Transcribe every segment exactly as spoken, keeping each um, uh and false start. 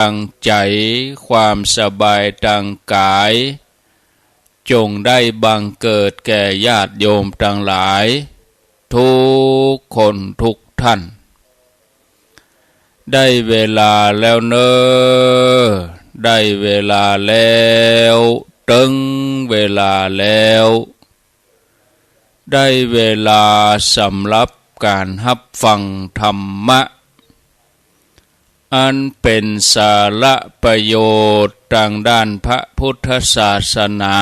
ตังใจ๋ ความสบายตังก๋าย จงได้บังเกิดแก่ญาติโยมตังหลาย ทุกคนทุกท่าน ได้เวลาแล้วเน่อ ได้เวลาแล้ว เถิงเวลาแล้ว ได้เวลาสำหรับก๋านฮับฟังธรรมะ อันเป๋นสาระประโยชน์ตางด้านพระพุทธศาสนา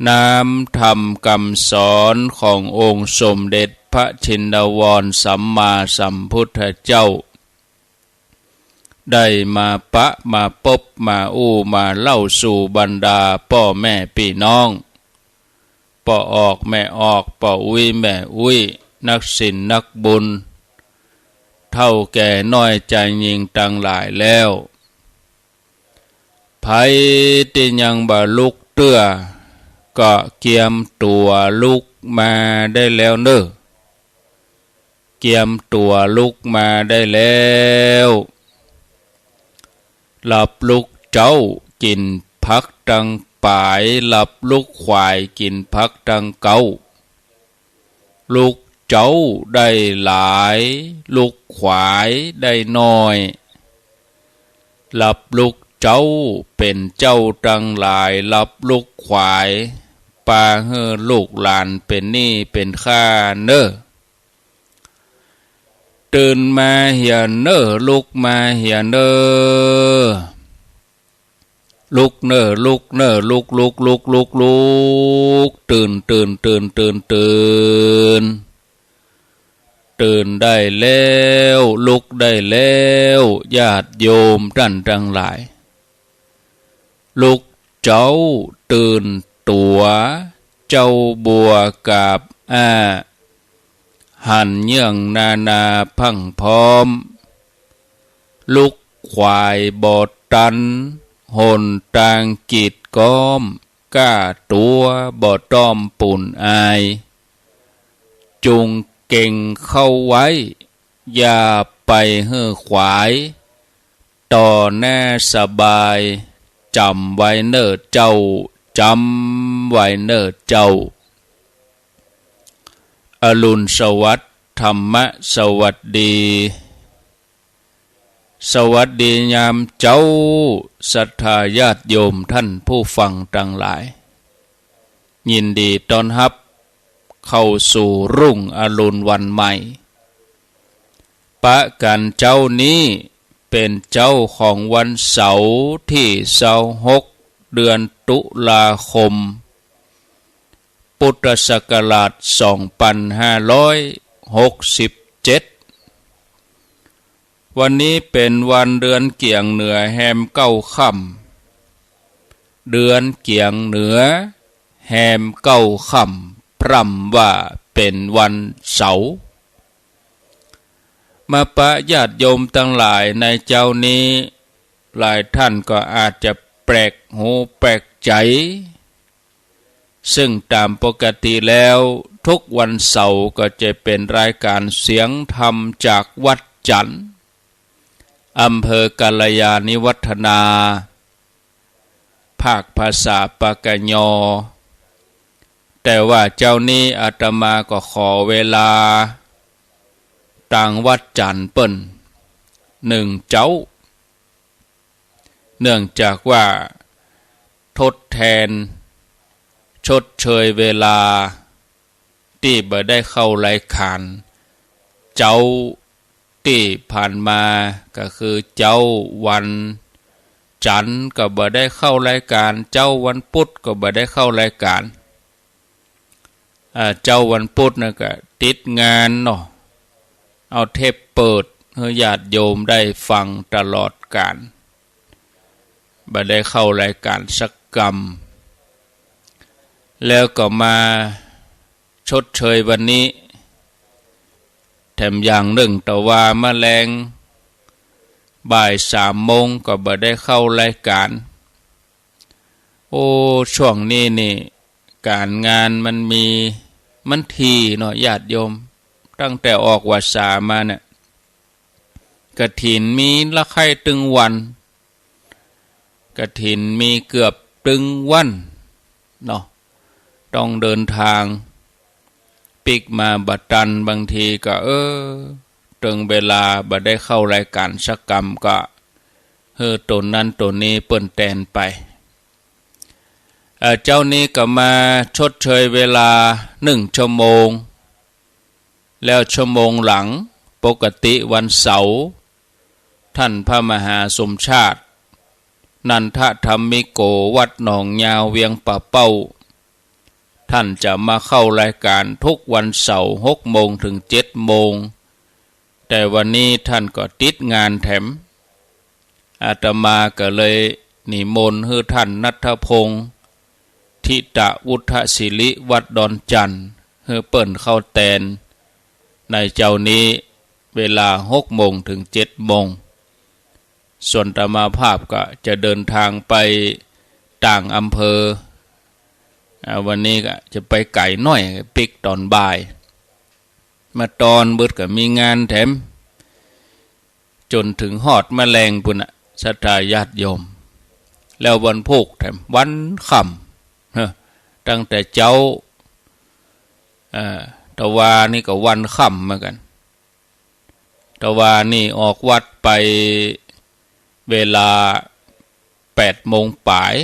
น้ำธรรมกำสอนขององค์สมเด็จพระชินวรสัมมาสัมพุทธเจ้า ได้มาปะมาปบมาอู้มาเล่าสู่บรรดาป้อแม่ปี้น้อง ป้อออกแม่ออก ป้ออุ๊ยแม่อุ๊ย นักศีลนักบุญ เฒ่าแก่น้อยจายญิงตังหลายแล้ว ใผตี้ยังบ่ลุกเตื้อ ก็เกียมตั๋วลุกมาได้แล้วเน่อ เกียมตั๋วลุกมาได้แล้ว หลับลุกเจ๊ากิ๋นผักตังป๋าย หลับลุกขวายกิ๋นผักตังเก๊า ลุกเจ๊าได้หลาย ลุกขวายได้น้อย หลับลุกเจ๊าเป๋นเจ้าตังหลาย หลับลุกขวายปาหื้อลูกหลานเป๋นหนี้เป๋นข้าเน่อ ตื่นมาเหียเน่อ ลุกมาเหียเน่อ ลุกเน่อ ลุกเน่อ ลุก ลุก ลุก ลุก ลุก ตื่น ตื่น ตื่น ตื่น ตื่น ตื่นได้แล้ว ลุกได้แล้ว ญาติโยมต้านตังหลาย ลุกเจ๊าตื่นตั๋ว เจ๊าบัวกาบอ้า หันเยื่องนานาพรั่งพร้อม ลุกขวายบ่ตัน หนตางกีดก๊อม ก้าตั๋วบ่ต้อมปูนอาย จุงเก่งเข้าไว้ อย่าไปหื้อขวาย ต่อหน้าสบาย จ๋ำไว้เน่อเจ้า จ๋ำไว้เน่อเจ้า อรุณสวัสดิ์ ธรรมะสวัสดี สวัสดียามเจ๊า ศรัทธาญาติโยมต้านผู้ฟังตังหลาย ยินดีต้อนฮับเข้าสู่รุ่งอรุณวันใหม่ ปะกั๋นเจ๊านี้เป๋นเจ๊าของวันเสาร์ตี้ซาวหก เดือนตุลาคม พุทธศักราชสองปันห้าร้อยหกสิบเจ็ด วันนี้เป๋นวันเดือนเกี๋ยงเหนือแฮมเก้าค่ำ เดือนเกี๋ยงเหนือแฮมเก้าค่ำ พร่ำว่าเป๋นวันเสาร์ มาปะญาติโยมตังหลายในเจ๊านี้ หลายต้านก็อาจจะแปลกหูแปลกใจ๋ ซึ่งต๋ามปกติแล้วทุกวันเสาร์ก็จะเป๋นรายก๋านเสียงธรรมจากวัดจันทน์ อำเภอกัลยาณิวัฒนา ภาคภาษาปากะยอ แต่ว่าเจ๊านี้อาตมาก็ขอเวลาตางวัดจันทน์เปิ้นหนึ่งเจ๊า เนื่องจากว่าทดแทน ชดเชยเวลาตี้บ่ได้เข้ารายก๋าน เจ๊าตี้ผ่านมาก็คือเจ๊าวันจันทน์ก็บ่ได้เข้ารายก๋าน เจ๊าวันพุธก็บ่ได้เข้ารายก๋าน อ่า เจ๊าวันพุธนั่นก็ติดงานเนาะ เอาเทปเปิดหื้อญาติโยมได้ฟังตลอดก๋าน บ่ได้เข้ารายก๋านสักกำ แล้วก็มาชดเชยวันนี้ แถมอย่างนึ่งตะวามาแลงบ่ายสามโมงก็บ่ได้เข้ารายก๋าน โอ้ ช่วงนี้นี่ก๋านงานมันมี มันถี่เนาะญาติโยม ตั้งแต่ออกวัสสามาเนี่ย กฐินมีละใค่ตึงวัน กฐินมีเกือบตึงวันเนาะ ต้องเดินทาง ปิ๊กมาบ่ตัน บางทีก็ เออ ตึงเวลาบ่ได้เข้ารายก๋านสักกำ ก็หื้อตนนั้นตนนี้เปิ้นแตนไป เอ่อ เจ๊านี้ก็มาชดเชยเวลาหนึ่งชั่วโมง แล้วชั่วโมงหลัง ปกติวันเสาร์ ท่านพระมหาสมชาติ นันทธัมมิโก วัดหนองยาว เวียงป่าเป้า ท่านจะมาเข้ารายก๋านทุกวันเสาร์ หกโมงถึงเจ็ดโมง แต่วันนี้ท่านก็ติดงานแถม อาตมาก็เลยนิมนต์หื้อท่านณัฐพงษ์ ธิตะวุฒศิริ วัดดอนจั่น หื้อเปิ้นเข้าแตน ในเจ๊านี้ เวลาหกโมงถึงเจ็ดโมง ส่วนอาตมาภาพก็จะเดินทางไปต่างอำเภอ อ่า วันนี้ก็จะไปไก๋หน้อย ปิ๊กต๋อนบ่าย มาต๋อนบึดก็มีงานแถม จ๋นเถิงฮอดมะแลงปู้นน่ะ ศรัทธาญาติโยม แล้ววันพูกแถมวันค่ำ เฮ้อ ตั้งแต่เจ๊า เอ่อ ตะวานี้ก็วันค่ำเหมือนกั๋น ตะวานี้ออกวัดไปเวลาแปดโมงป๋าย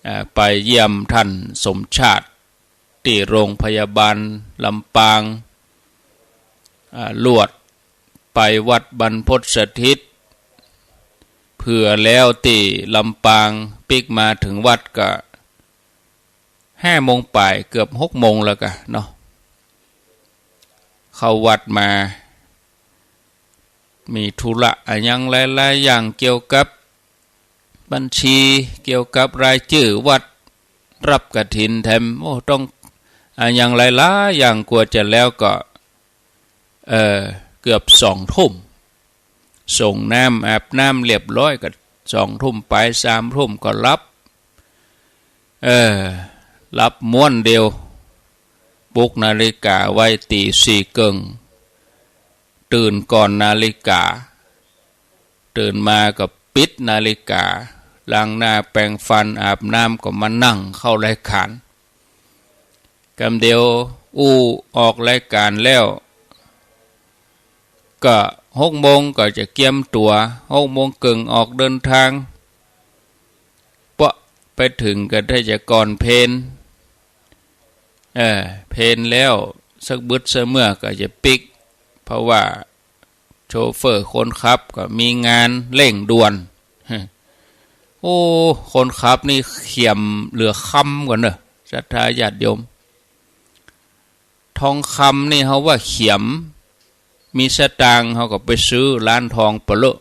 อ่า ไปเยี่ยมท่านสมชาติ ตี้โรงพยาบาลลำปาง อ่า ลวดไปวัดบรรพตสถิต เผื่อแล้วตี้ลำปาง ปิ๊กมาเถิงวัดก็ห้าโมงป๋าย เกือบหกโมงแล้วกะเนาะ เข้าวัดมา มีธุระอะหยังหลายๆ อย่างเกี่ยวกับบัญชี เกี่ยวกับรายจื้อวัดรับกฐินแถม โอ้ ต้องอะหยังหลายๆ อย่าง กว่าจะแล้วก็ เอ่อ เกือบสองทุ่ม สรงน้ำอาบน้ำเรียบร้อยก็สองทุ่มป๋าย สามทุ่มก็หลับ เออ หลับม้วนเดียว ปลุกนาฬิกาไว้ตี๋สี่เกิ่ง ตื่นก่อนนาฬิกา ตื่นมาก็ปิดนาฬิกา ล้างหน้าแปรงฟันอาบน้ำก็มานั่งเข้ารายก๋าน กำเดียวอู้ออกรายก๋านแล้ว ก็หกโมงก็จะเกียมตั๋ว หกโมงเกิ่งออกเดินทาง เปาะไปเถิงก็ได้จะก่อนเพล เออ เพลแล้วสักบึดซะเมื่อก็จะปิ๊ก เพราะว่าโชเฟอร์คนขับก็มีงานเร่งด่วน โอ้ คนขับนี่เขียมเหลือคำก่อนเนอะ ศรัทธาญาติโยม ทองคำนี่เฮาว่าเขียม มีสตางค์เฮาก็ไปซื้อร้านทองเปาะเลอะ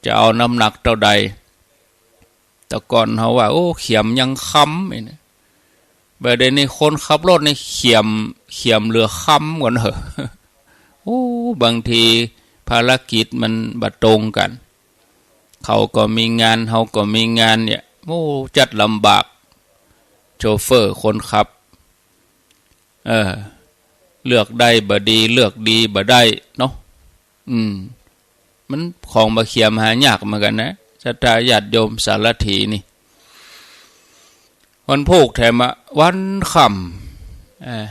จะเอาน้ำหนักเต้าใด แต่ก่อนเฮาว่า โอ้ เขียมยังคำ ไอ้เนี่ย บ่าเดี่ยวนี้คนขับรถนี่เขียม เขียมเหลือคำก่อนเถอะ โอ้ บางทีภารกิจมันบ่ตรงกั๋น เขาก็มีงาน เฮาก็มีงานเนี่ย โอ้ จัดลำบาก โชเฟอร์คนขับ เออ เลือกได้บ่ดี เลือกดีบ่ได้เนาะ อืม มันของบ่าเขียมหายากเหมือนกั๋นนะ ศรัทธาญาติโยม สารถีนี่ วันพูกแถมอะ วันค่ำ เออ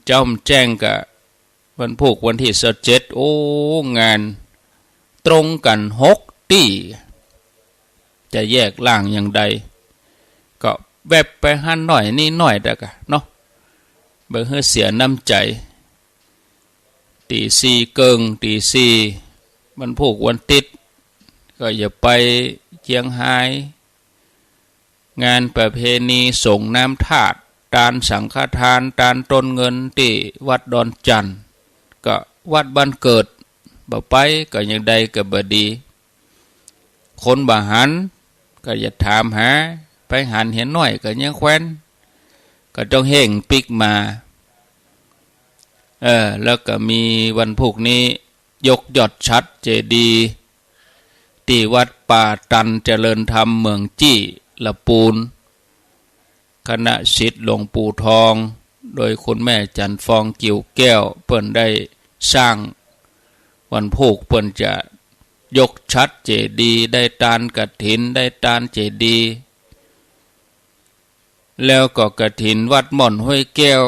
เจ๊าแจ้งกะ วันพูกวันตี้ซาวเจ็ด โอ้ งานตรงกั๋นหกตี้ จะแยกล่างอย่างใด ก็แว็บไปหั้นหน้อยนี่หน้อยเต๊อะกะเนาะ บ่หื้อเสียน้ำใจ๋ ตี๋สี่เกิ่ง ตี๋สี่ วันพูกวันติ๊ด ก็จะไปเจียงฮาย งานประเพณีสรงน้ำธาตุ ตานสังฆทาน ตานต้นเงินตี้วัดดอนจั่น ก็วัดบ้านเกิด บ่ไปก็ยังใดก็บ่ดี คนบ่หันก็อย่าถามหา ไปหันเหียน้อยก็ยังแควน ก็ต้องเฮ่งปิ๊กมา เออ แล้วก็มีวันพูกนี้ ยกยอดฉัตรเจดีย์ ตี้วัดป่าตันเจริญธรรม เมืองจี้ ละปูน คณะศิษย์หลวงปู่ทอง โดยคุณแม่จันทร์ฟอง กิ่วแก้ว เปิ้นได้สร้าง วันพูกเปิ้นจะยกฉัตรเจดีย์ ได้ตานกฐิน ได้ตานเจดีย์ แล้วก็กฐินวัดม่อนห้วยแก้ว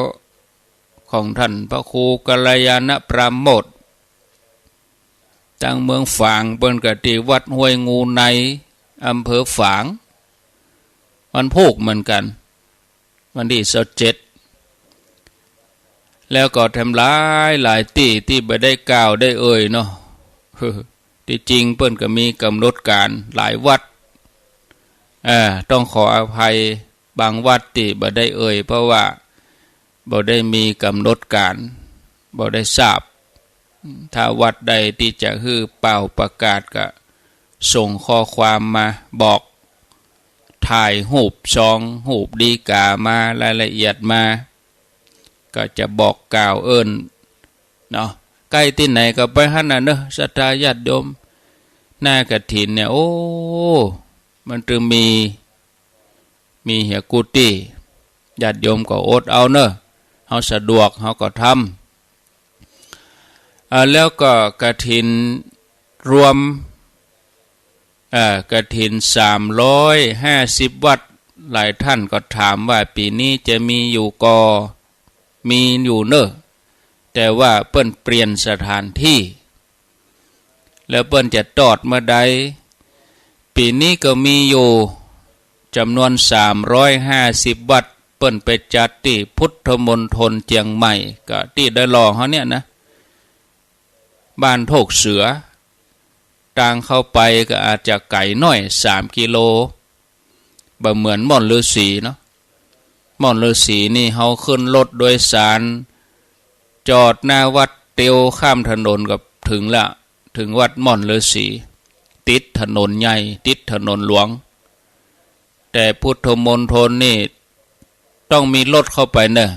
ของท่านพระครูกัลยาณปราโมทย์ ตางเมืองฝาง เปิ้นก็ตี้วัดห้วยงูใน อำเภอฝาง วันพูกเหมือนกั๋น วันตี้ซาวเจ็ด แล้วก็แถมหลายหลายตี้ตี้บ่ได้กล่าวได้เอ่ยเนาะ ตี้จริงเปิ้นก็มีก๋ำหนดก๋านหลายวัด เอ่อ ต้องขออภัยบางวัดตี้บ่ได้เอ่ย เพราะว่าบ่ได้มีก๋ำหนดก๋าน บ่ได้ทราบ ถ้าวัดใดตี้จะหื้อป้าวประกาศก็ส่งข้อความมาบอก ถ่ายฮูปซอง ฮูปดีกามา รายละเอียดมา ก็จะบอกกล่าวเอิ้นเนาะ ใก้ตี้ไหนก็ไปหั้นน่ะเนาะ ศรัทธาญาติโยม หน้ากฐินเนี่ย โอ้ มันตึงมี มีเหียกู้ตี้ ญาติโยมก็อดเอาเนาะ เฮาสะดวกเฮาก็ทำ อ่า แล้วก็กฐินรวม อ่า กฐินสามร้อยห้าสิบวัด หลายท่านก็ถามว่าปี๋นี้จะมีอยู่ก่อ มีอยู่เนาะ แต่ว่าเปิ้นเปลี่ยนสถานที่ แล้วเปิ้นจะตอดเมื่อใด ปี๋นี้ก็มีอยู่จ๋ำนวนสามร้อยห้าสิบวัด เปิ้นไปจัดตี้พุทธมณฑลเจียงใหม่ ก็ตี้ดอยหล่อเฮาเนี่ยนะ บ้านโทกเสือ ตางเข้าไปก็อาจจะไก๋หน้อย สามกิโล บ่เหมือนม่อนฤๅษีเนาะ ม่อนฤๅษีนี่เฮาขึ้นรถโดยสาร จอดหน้าวัดเตียวข้ามถนนก็ถึงละ ถึงวัดม่อนฤๅษี ติดถนนใหญ่ ติดถนนหลวง แต่พุทธมณฑลนี่ต้องมีรถเข้าไปเนาะ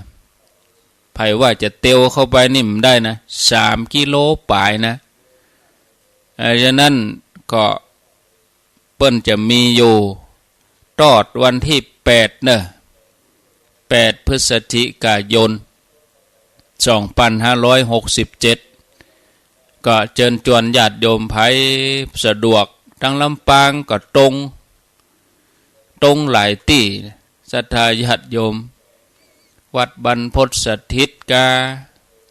ใผว่าจะเตียวเข้าไปนี่บ่ได้นะ สามกิโลป๋ายนะ เอ่อ ฉะนั้นก็ เปิ้นจะมีอยู่ตอดวันตี้แปดเนาะ แปดพฤศจิกายน สองปันห้าร้อยหกสิบเจ็ด ก็เจิญจวนญาติโยมใผสะดวก ตางลำปางก็ตรง ตรงหลายตี้ ศรัทธาญาติโยม วัดบรรพตสถิตกา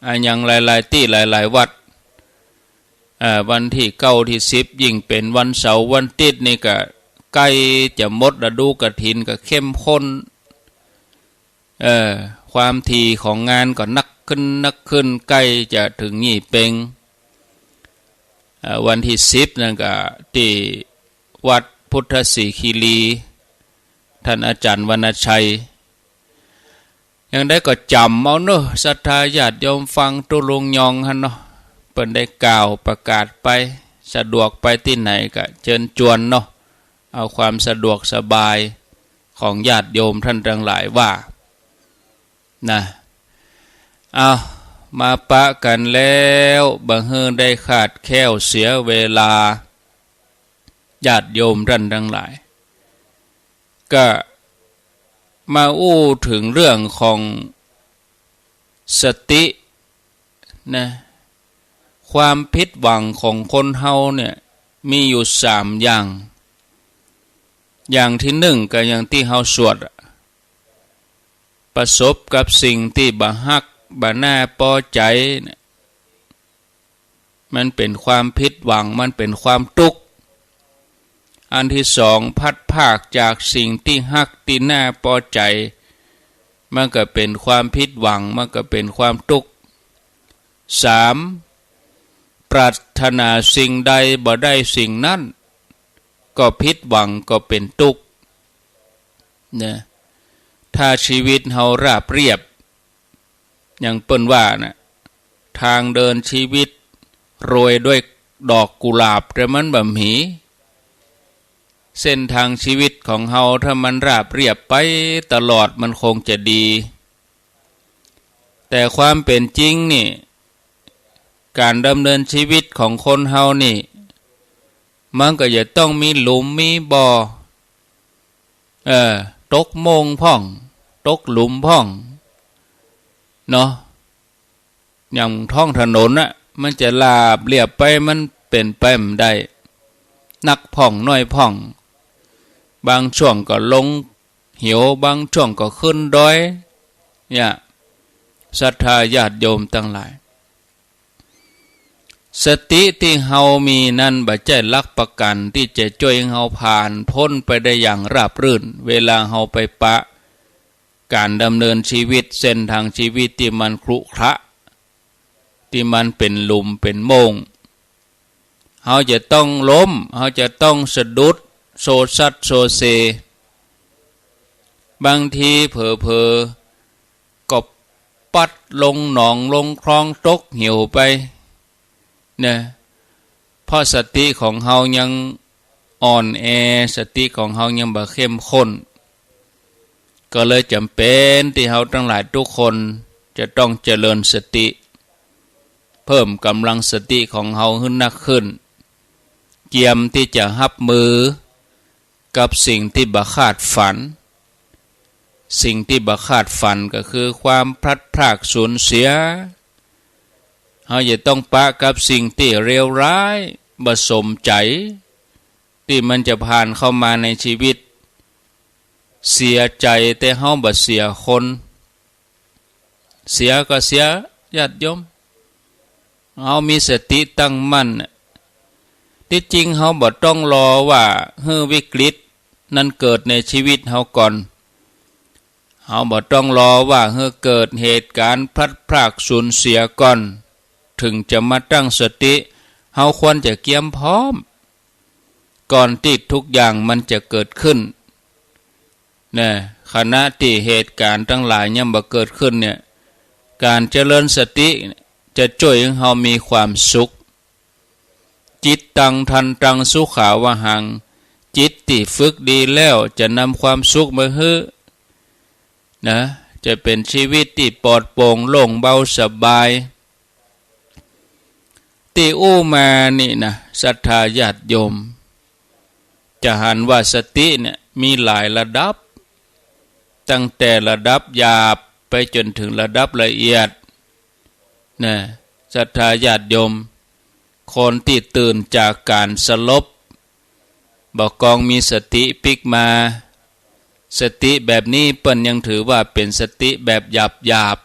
อะหยังหลายๆ ตี้หลายๆ วัด เอ่อ วันตี้เก้าตี้สิบ ยิ่งเป๋นวันเสาร์วันติ๊ดนี่ก็ใก้จะหมดฤดูกฐินก็เข้มข้น เอ่อ ความถี่ของงานก็นักขึ้นนักขึ้น ใก้จะเถิงยี่เป็ง เอ่อ วันตี้สิบนั่นก็ตี้วัดพุทธสีคีรี ต้านอาจ๋ารย์วรรณชัย อย่างใดก็จ๋ำเอาเนาะ ศรัทธาญาติโยมฟังตุ๊ลุงยองหั้นเนาะ เปิ้นได้กล่าวประกาศไป สะดวกไปตี้ไหนก็เจิญจวนเนาะ เอาความสะดวกสบายของญาติโยมต้านตังหลายว่า นะ เอา มาปะกั๋นแล้ว บ่หื้อได้คลาดแคลนเสียเวลา ญาติโยมต้านตังหลาย ก็มาอู้เถิงเรื่องของสตินะ ความผิดหวังของคนเฮาเนี่ยมีอยู่สามอย่าง อย่างตี้นึ่งก็อย่างตี้เฮาสวดอะ ประสบกับสิ่งตี้บ่ฮัก บ่น่าปอใจ๋เนี่ย มันเป๋นความผิดหวัง มันเป๋นความตุ๊กข์ อันตี้สอง พลัดพรากจากสิ่งตี้ฮักตี้น่าปอใจ๋ มันก็เป๋นความผิดหวัง มันก็เป๋นความตุ๊กข์ สาม ปรารถนาสิ่งใดบ่ได้สิ่งนั้น ก็ผิดหวัง ก็เป๋นตุ๊กข์ นะ ถ้าชีวิตเฮาราบเรียบ อย่างเปิ้นว่าน่ะ ทางเดินชีวิตโรยด้วยดอกกุหลาบ แต่มันบ่มี เส้นทางชีวิตของเฮาถ้ามันราบเรียบไปตลอดมันคงจะดี แต่ความเป๋นจริงนี่ ก๋านดำเนินชีวิตของคนเฮานี่ มันก็จะต้องมีหลุมมีบ่อ เออ ตกโม่งพ่อง ตกหลุมพ่อง เนาะ อย่างท้องถนนน่ะ มันจะราบเรียบไป มันเป๋นไปบ่ได้ นักพ่องน้อยพ่อง บางช่วงก็ลงเหว บางช่วงก็ขึ้นดอย เนี่ย ศรัทธาญาติโยมตังหลาย สติตี้เฮามีนั้นบ่ใจ้หลักประกั๋นตี้จะจ้วยหื้อเฮาผ่านป๊นไปได้อย่างราบรื่น เวลาเฮาไปปะก๋านดำเนินชีวิต เส้นตางชีวิตตี้มันขรุขระ ตี้มันเป๋นหลุมเป๋นโม่ง เฮาจะต้องล้ม เฮาจะต้องสะดุด โซซัดโซเซ บางทีเผลอๆ ก็ปัดลงหนองลงคลองตกเหวไป นะ เพราะสติของเฮายังอ่อนแอ สติของเฮายังบ่เข้มข้น ก็เลยจ๋ำเป๋นตี้เฮาตังหลายทุกคนจะต้องเจริญสติ เพิ่มก๋ำลังสติของเฮาหื้อนักขึ้น เกียมตี้จะฮับมือกับสิ่งตี้บ่คาดฝัน สิ่งตี้บ่คาดฝันก็คือความพลัดพรากสูญเสีย เฮาจะต้องปะกับสิ่งตี้เลวร้าย บ่สมใจ๋ ตี้มันจะผ่านเข้ามาในชีวิต เสียใจ๋แต่เฮาบ่เสียคน เสียก็เสีย ญาติโยม เฮามีสติตั้งมั่นน่ะ ตี้จริงเฮาบ่ต้องรอว่าหื้อวิกฤตนั้นเกิดในชีวิตเฮาก่อน เฮาบ่ต้องรอว่าหื้อเกิดเหตุก๋ารณ์พลัดพรากสูญเสียก่อน เถิงจะมาตั้งสติ เฮาควรจะเกียมพร้อม ก่อนตี้ทุกอย่างมันจะเกิดขึ้น นะ ขณะตี้เหตุก๋ารณ์ตังหลายยังบ่เกิดขึ้นเนี่ย ก๋านเจริญสติจะจ้วยหื้อเฮามีความสุข จิตตัง ทันตัง สุขาวหัง จิตตี้ฝึกดีแล้วจะนำความสุขมาหื้อ นะ จะเป๋นชีวิตตี้ปลอดโปร่งโล่งเบาสบาย ตี้อู้มานี่นะ ศรัทธาญาติโยม จะหันว่าสติเนี่ยมีหลายระดับ ตั้งแต่ระดับหยาบไปจ๋นเถิงระดับละเอียด นะ ศรัทธาญาติโยม คนตี้ตื่นจากก๋านสลบ บ่กองมีสติปิ๊กมา สติแบบนี้เปิ้นยังถือว่าเป๋นสติแบบหยาบ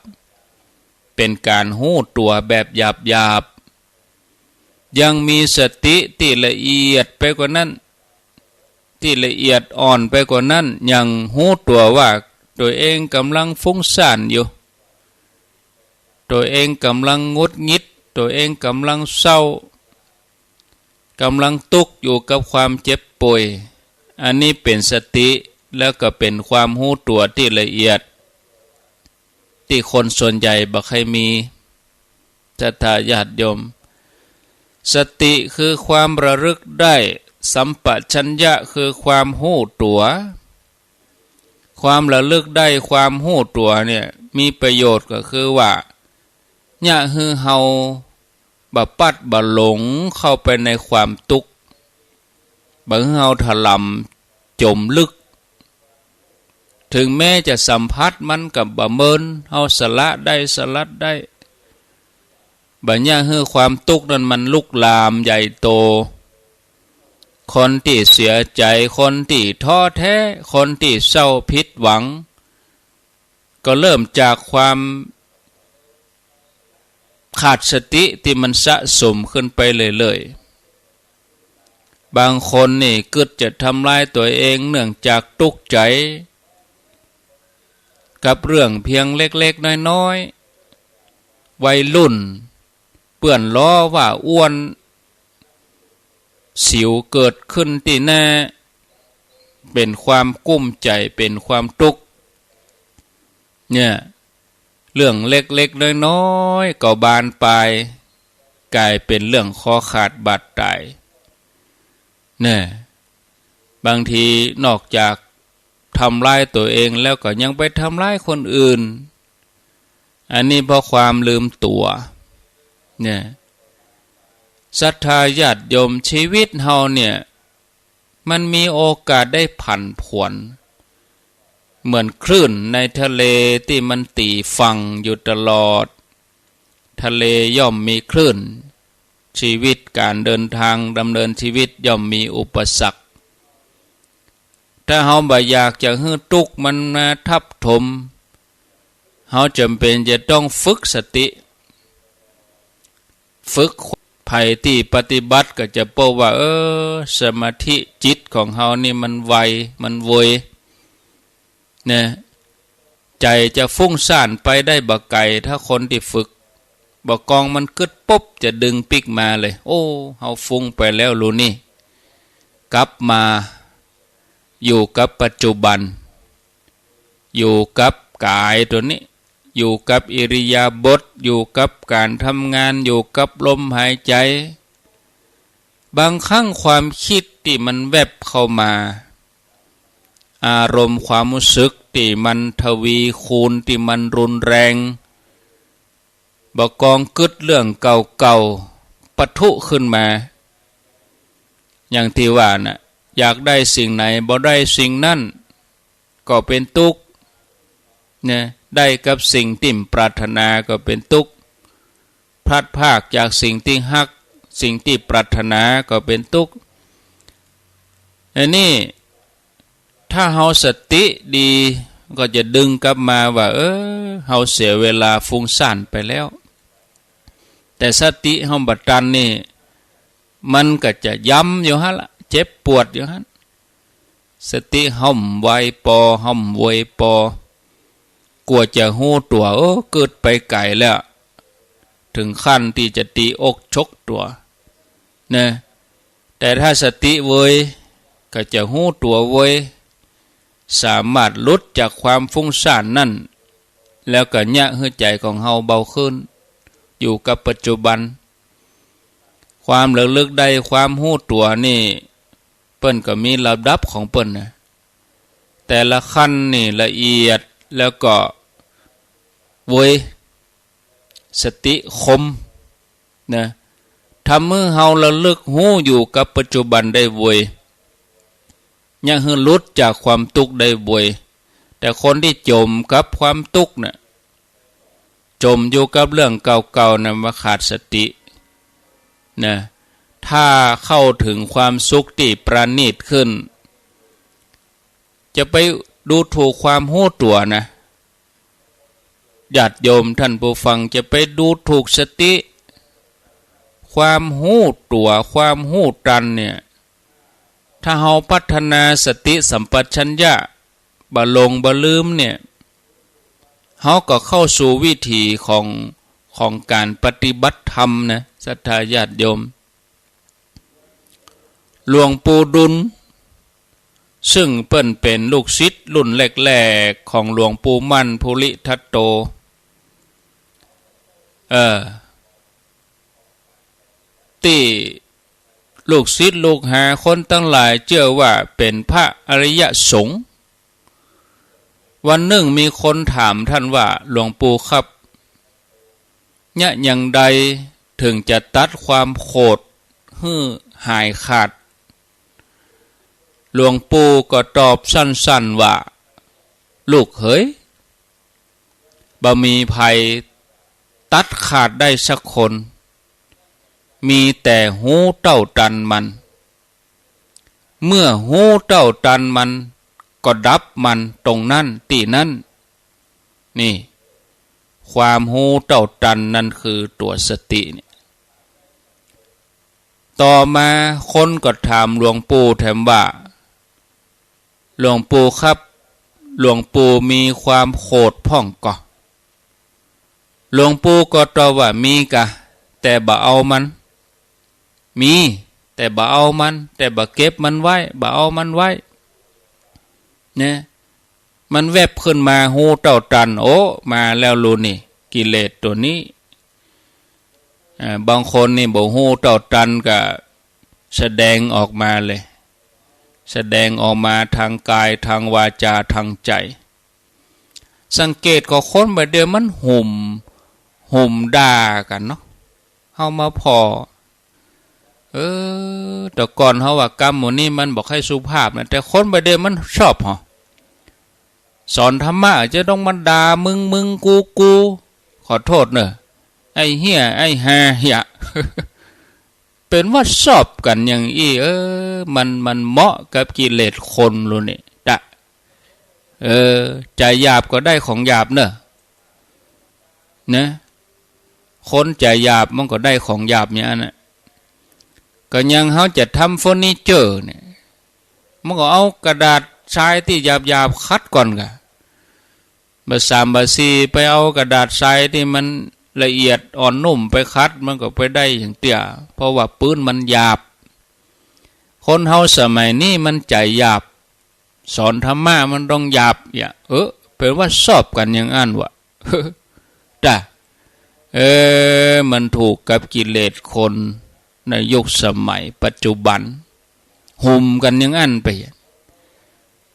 ๆ เป๋นก๋านฮู้ตั๋วแบบหยาบๆ ยังมีสติตี้ละเอียดไปกว่านั้น ตี้ละเอียดอ่อนไปกว่านั้น ยังฮู้ตั๋วว่าตั๋วเองก่ำลังฟุ้งซ่านอยู่ ตั๋วเองก่ำลังหงุดหงิด ตั๋วเองก่ำลังเศร้า ก่ำลังตุ๊กข์อยู่กับความเจ็บป่วย อันนี้เป๋นสติ แล้วก็เป๋นความฮู้ตั๋วตี้ละเอียด ตี้คนส่วนใหญ่บ่ใค่มี ศรัทธาญาติโยม สติคือความระลึกได้ สัมปชัญญะคือความฮู้ตั๋ว ความระลึกได้ ความฮู้ตั๋วเนี่ย มีประโยชน์ก็คือว่า เยียะหื้อเฮาบ่พลัดบ่หลงเข้าไปในความตุ๊กข์ บ่หื้อเฮาถลำจ๋มลึก เถิงแม้จะสัมผัสมันก็บ่เมิน เฮาสละได้ สลัดได้ บ่เยียะหื้อความตุ๊กข์นั้นมันลุกลามใหญ่โต คนตี้เสียใจ๋ คนตี้ท้อแท้ คนตี้เศร้าผิดหวัง ก็เริ่มจากความขาดสติตี้มันสะสมขึ้นไปเรื่อยๆ บางคนนี่กึ๊ดจะทำลายตั๋วเองเนื่องจากตุ๊กข์ใจ๋กับเรื่องเพียงเล็กๆ น้อยๆ วัยรุ่น เปื้อนล้อว่าอ้วน สิวเกิดขึ้นตี้หน้า เป๋นความกุ้มใจ๋ เป๋นความตุ๊กข์ เนี่ย เรื่องเล็กๆ น้อยๆ ก็บานปลาย ก๋ายเป๋นเรื่องคอขาดบาดต๋าย เนี่ย บางทีนอกจากทำลายตั๋วเองแล้วก็ยังไปทำลายคนอื่น อันนี้เพราะความลืมตั๋ว เนี่ย ศรัทธาญาติโยม ชีวิตเฮาเนี่ย มันมีโอกาสได้ผันผวน เหมือนคลื่นในทะเลตี้มันตี๋ฝั่งอยู่ตลอด ทะเลย่อมมีคลื่น ชีวิตก๋านเดินตางดำเนินชีวิตย่อมมีอุปสรรค ถ้าเฮาบ่อยากจะหื้อตุ๊กข์มันมาทับถม เฮาจ๋ำเป๋นจะต้องฝึกสติ ฝึก ใผตี้ปฏิบัติก็จะปบว่า เออ สมาธิจิตของเฮานี่มันไว มันเวย เนี่ย ใจ๋จะฟุ้งซ่านไปได้บ่ไก๋ ถ้าคนตี้ฝึก บ่ากองมันกึ๊ดปุ๊บ จะดึงปิ๊กมาเลย โอ้ เฮาฟุ้งไปแล้วลูนี่ กลับมาอยู่กับปัจจุบัน อยู่กับก๋ายตั๋วนี้ อยู่กับอิริยาบถ อยู่กับก๋านทำงาน อยู่กับลมหายใจ๋ บางครั้งความกึ๊ดตี้มันแว็บเข้ามา อารมณ์ความฮู้สึกตี้มันทวีคูณ ตี้มันรุนแรง บ่ากองกึ๊ดเรื่องเก่าๆ ปะทุขึ้นมา อย่างตี้ว่าน่ะ อยากได้สิ่งไหน บ่ได้สิ่งนั้น ก็เป๋นตุ๊กข์ เนี่ย ได้กับสิ่งตี้ปรารถนาก็เป๋นตุ๊กข์ พลัดพรากจากสิ่งตี้ฮัก สิ่งตี้ปรารถนาก็เป๋นตุ๊กข์ อันนี้ ถ้าเฮาสติดี ก็จะดึงกลับมาว่า เออ เฮาเสียเวลาฟุ้งซ่านไปแล้ว แต่สติเฮาบ่ตันนี่ มันก็จะย้ำอยู่หั้นละ เจ็บปวดอยู่หั้น สติเฮาบ่ไวปอ เฮาบ่เวยปอ กว่าจะฮู้ตั๋ว เออ กึ๊ดไปไก๋แล้ว เถิงขั้นตี้จะตี๋อกชกตั๋ว นะ แต่ถ้าสติเวย ก็จะฮู้ตั๋วเวย สามารถหลุดจากความฟุ้งซ่านนั้น แล้วก็เยียะหื้อใจ๋ของเฮาเบาขึ้น อยู่กับปัจจุบัน ความระลึกได้ ความฮู้ตั๋วนี่ เปิ้นก็มีระดับของเปิ้นนะ แต่ละขั้นนี่ละเอียด แล้วก็เวย สติคม นะ ทำหื้อเฮาระลึกฮู้อยู่กับปัจจุบันได้เวย เยียะหื้อหลุดจากความตุ๊กข์ได้เวย แต่คนตี้จ๋มกับความตุ๊กข์น่ะ จ๋มอยู่กับเรื่องเก่าๆ น่ะ ว่าขาดสติ นะ ถ้าเข้าเถิงความสุขตี้ประณีตขึ้น จะไปดูถูกความฮู้ตั๋วนะ ญาติโยมท่านผู้ฟัง จะไปดูถูกสติ ความฮู้ตั๋ว ความฮู้ตันเนี่ย ถ้าเฮาพัฒนาสติสัมปชัญญะ บ่หลงบ่ลืมเนี่ย เฮาก็เข้าสู่วิถีของ ของก๋านปฏิบัติธรรมนะ ศรัทธาญาติโยม หลวงปู่ดุล ซึ่งเปิ้นเป๋นลูกศิษย์รุ่นแรกๆ ของหลวงปู่มั่นภูริทัตโต เออ ตี้ลูกศิษย์ลูกหาคนตังหลายเจื้อว่าเป๋นพระอริยสงฆ์ วันนึ่งมีคนถามต้านว่า หลวงปู่ครับ เยียะหยังใดเถิงจะตัดความโขดหื้อหายขาด หลวงปู่ก็ตอบสั้นๆ ว่า ลูกเหย บ่มีใผตัดขาดได้สักคน มีแต่ฮู้เต้าตันมัน เมื่อฮู้เต้าตันมัน ก็ดับมันตรงนั้นตี้นั้น นี่ ความฮู้เต้าตันนั้นคือตั๋วสติเนี่ย ต่อมาคนก็ถามหลวงปู่แถมว่า หลวงปู่ครับ หลวงปู่มีความโขดพ่องก่อ หลวงปู่ก็ตอบว่า มีก่ะ แต่บ่เอามัน มี แต่บ่เอามัน แต่บ่เก็บมันไว้ บ่เอามันไว้ เนี่ย มันแว็บขึ้นมาฮู้เต้าตัน โอ้ มาแล้วลูนี่ กิเลสตั๋วนี้ อ่า บางคนนี่บ่ฮู้เต้าตันก็แสดงออกมาเลย แสดงออกมาตางก๋าย ตางวาจา ตางใจ๋ สังเกตก่อคนบ่าเดี่ยวมันหุ่ม หุ่มด่ากั๋นเนาะ เฮามาผ่อ เออ แต่ก่อนเฮาว่ากำหมู่นี้มันบ่ใค่สุภาพนะ แต่คนบ่าเดี่ยวมันชอบหอ สอนธรรมะจะต้องมาด่ามึงๆ กูๆ ขอโทษเน่อ ไอ้เฮี้ย ไอ้ฮาเหีย เป๋นว่าชอบกั๋นอย่างอี้ เออ มัน มันเหมาะกับกิเลสคนลูกนี่ตะ เออ ใจ๋หยาบก็ได้ของหยาบเน่อ นะ คนใจ๋หยาบมันก็ได้ของหยาบอย่างอั้นน่ะ ก็อย่างเฮาจะทำเฟอร์นิเจอร์เนี่ย มันก็เอากระดาษทรายตี้หยาบๆ ขัดก่อนก่ะ บ่าสามบ่าสี่ไปเอากระดาษทรายตี้มันละเอียดอ่อนนุ่มไปขัด มันก็ไปได้อย่างเตี้ย เพราะว่าปื๊นมันหยาบ คนเฮาสมัยนี้มันใจ๋หยาบ สอนธรรมะมันต้องหยาบ อย่า เออ เป๋นว่าชอบกั๋นอย่างอั้นวะ ตะ เออ มันถูกกับกิเลสคนในยุคสมัยปัจจุบัน หุ้มกั๋นอย่างอั้นไป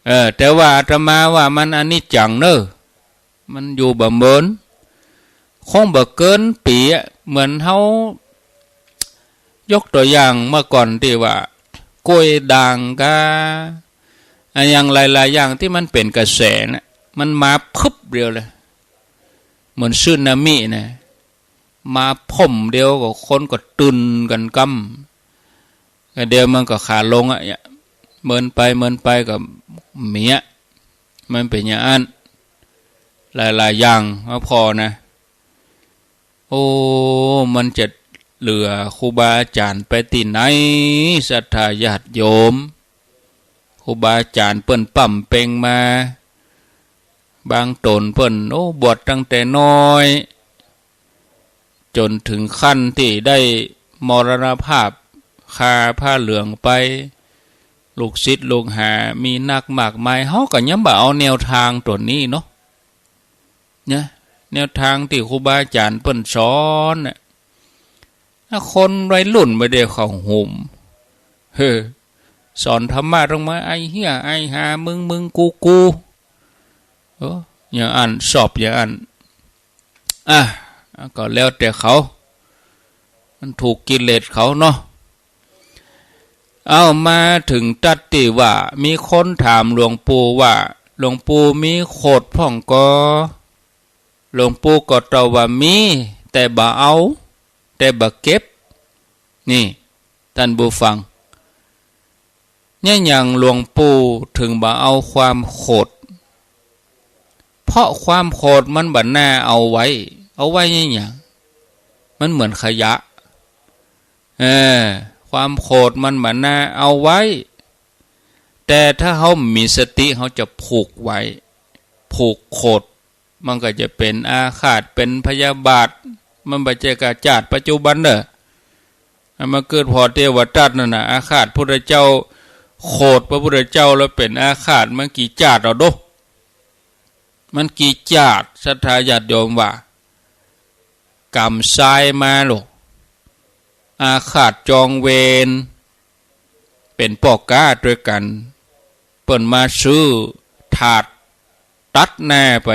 เออ แต่ว่าอาตมาว่ามันอนิจจังเน่อ มันอยู่บ่เหมือน คงบ่เกินปี๋อะ เหมือนเฮา ยกตั๋วอย่างเมื่อก่อนตี้ว่า ก๊วยด่างกา อะหยังหลายๆ อย่างตี้มันเป๋นกระแสน่ะ มันมาพึบเดียวเลย เหมือนสึนามินะ มาพ่มเดียวก็คนก็ตื่นกั๋นกำ แล้วเดี๋ยวมันก็ขาลงอะ เนี่ย เมินไปเมินไปก็เมี้ย มันเป๋นอย่างอั้น หลายๆ อย่างมาผ่อนะ โอ้ มันจะเหลือครูบาอาจ๋ารย์ไปตี้ไหน ศรัทธาญาติโยม ครูบาอาจ๋ารย์เปิ้นปำเป๋งมา บางต๋นเปิ้น โอ้ บวชตั้งแต่น้อย จ๋นเถิงขั้นตี้ได้มรณภาพ คาผ้าเหลืองไป ลูกศิษย์ลูกหามีนักมากมาย เฮาก็ยังบ่เอาแนวตางตั๋วนี้เนาะ นะ แนวตางตี้ครูบาอาจ๋ารย์เปิ้นสอนน่ะ ถ้าคนวัยรุ่นบ่ได้เข้าหุ้ม เฮ้อ สอนธรรมะต้องมา ไอ้เฮี้ย ไอ้ฮา มึง มึง กู กู เออ อย่างอั้น ชอบอย่างอั้น อ่ะ ก็แล้วแต่เขา มันถูกกิเลสเขาเนาะ เอามาเถิงตั๊ดตี้ว่า มีคนถามหลวงปู่ว่า หลวงปู่มีโขดพ่องก่อ หลวงปู่ก็ตอบว่า มี แต่บ่เอา แต่บ่เก็บ นี่ ต้านผู้ฟัง เนี่ยหยังหลวงปู่เถิงบ่เอาความโขด เพราะความโขดมันบ่น่าเอาไว้ เอาไว้เนี่ยหยัง มันเหมือนขยะ เออ ความโขดมันบ่น่าเอาไว้ แต่ถ้าเฮามีสติ เฮาจะผูกไว้ ผูกโขด มันก็จะเป๋นอาฆาต เป๋นพยาบาท มันบ่ใจ้ก้าจาติปัจจุบันเน่อ อันมาเกิดผ่อเตวทัตนั่นน่ะ อาฆาตพุทธเจ้า โขดพระพุทธเจ้าแล้วเป๋นอาฆาต มันกี่จาติเอาดู มันกี่จาติ ศรัทธาญาติโยมว่า ก๋ำซายมาลูก อาฆาตจองเวร เป๋นป้อก๊าตวยกั๋น เปิ้นมาซื้อถาดตัดหน้าไป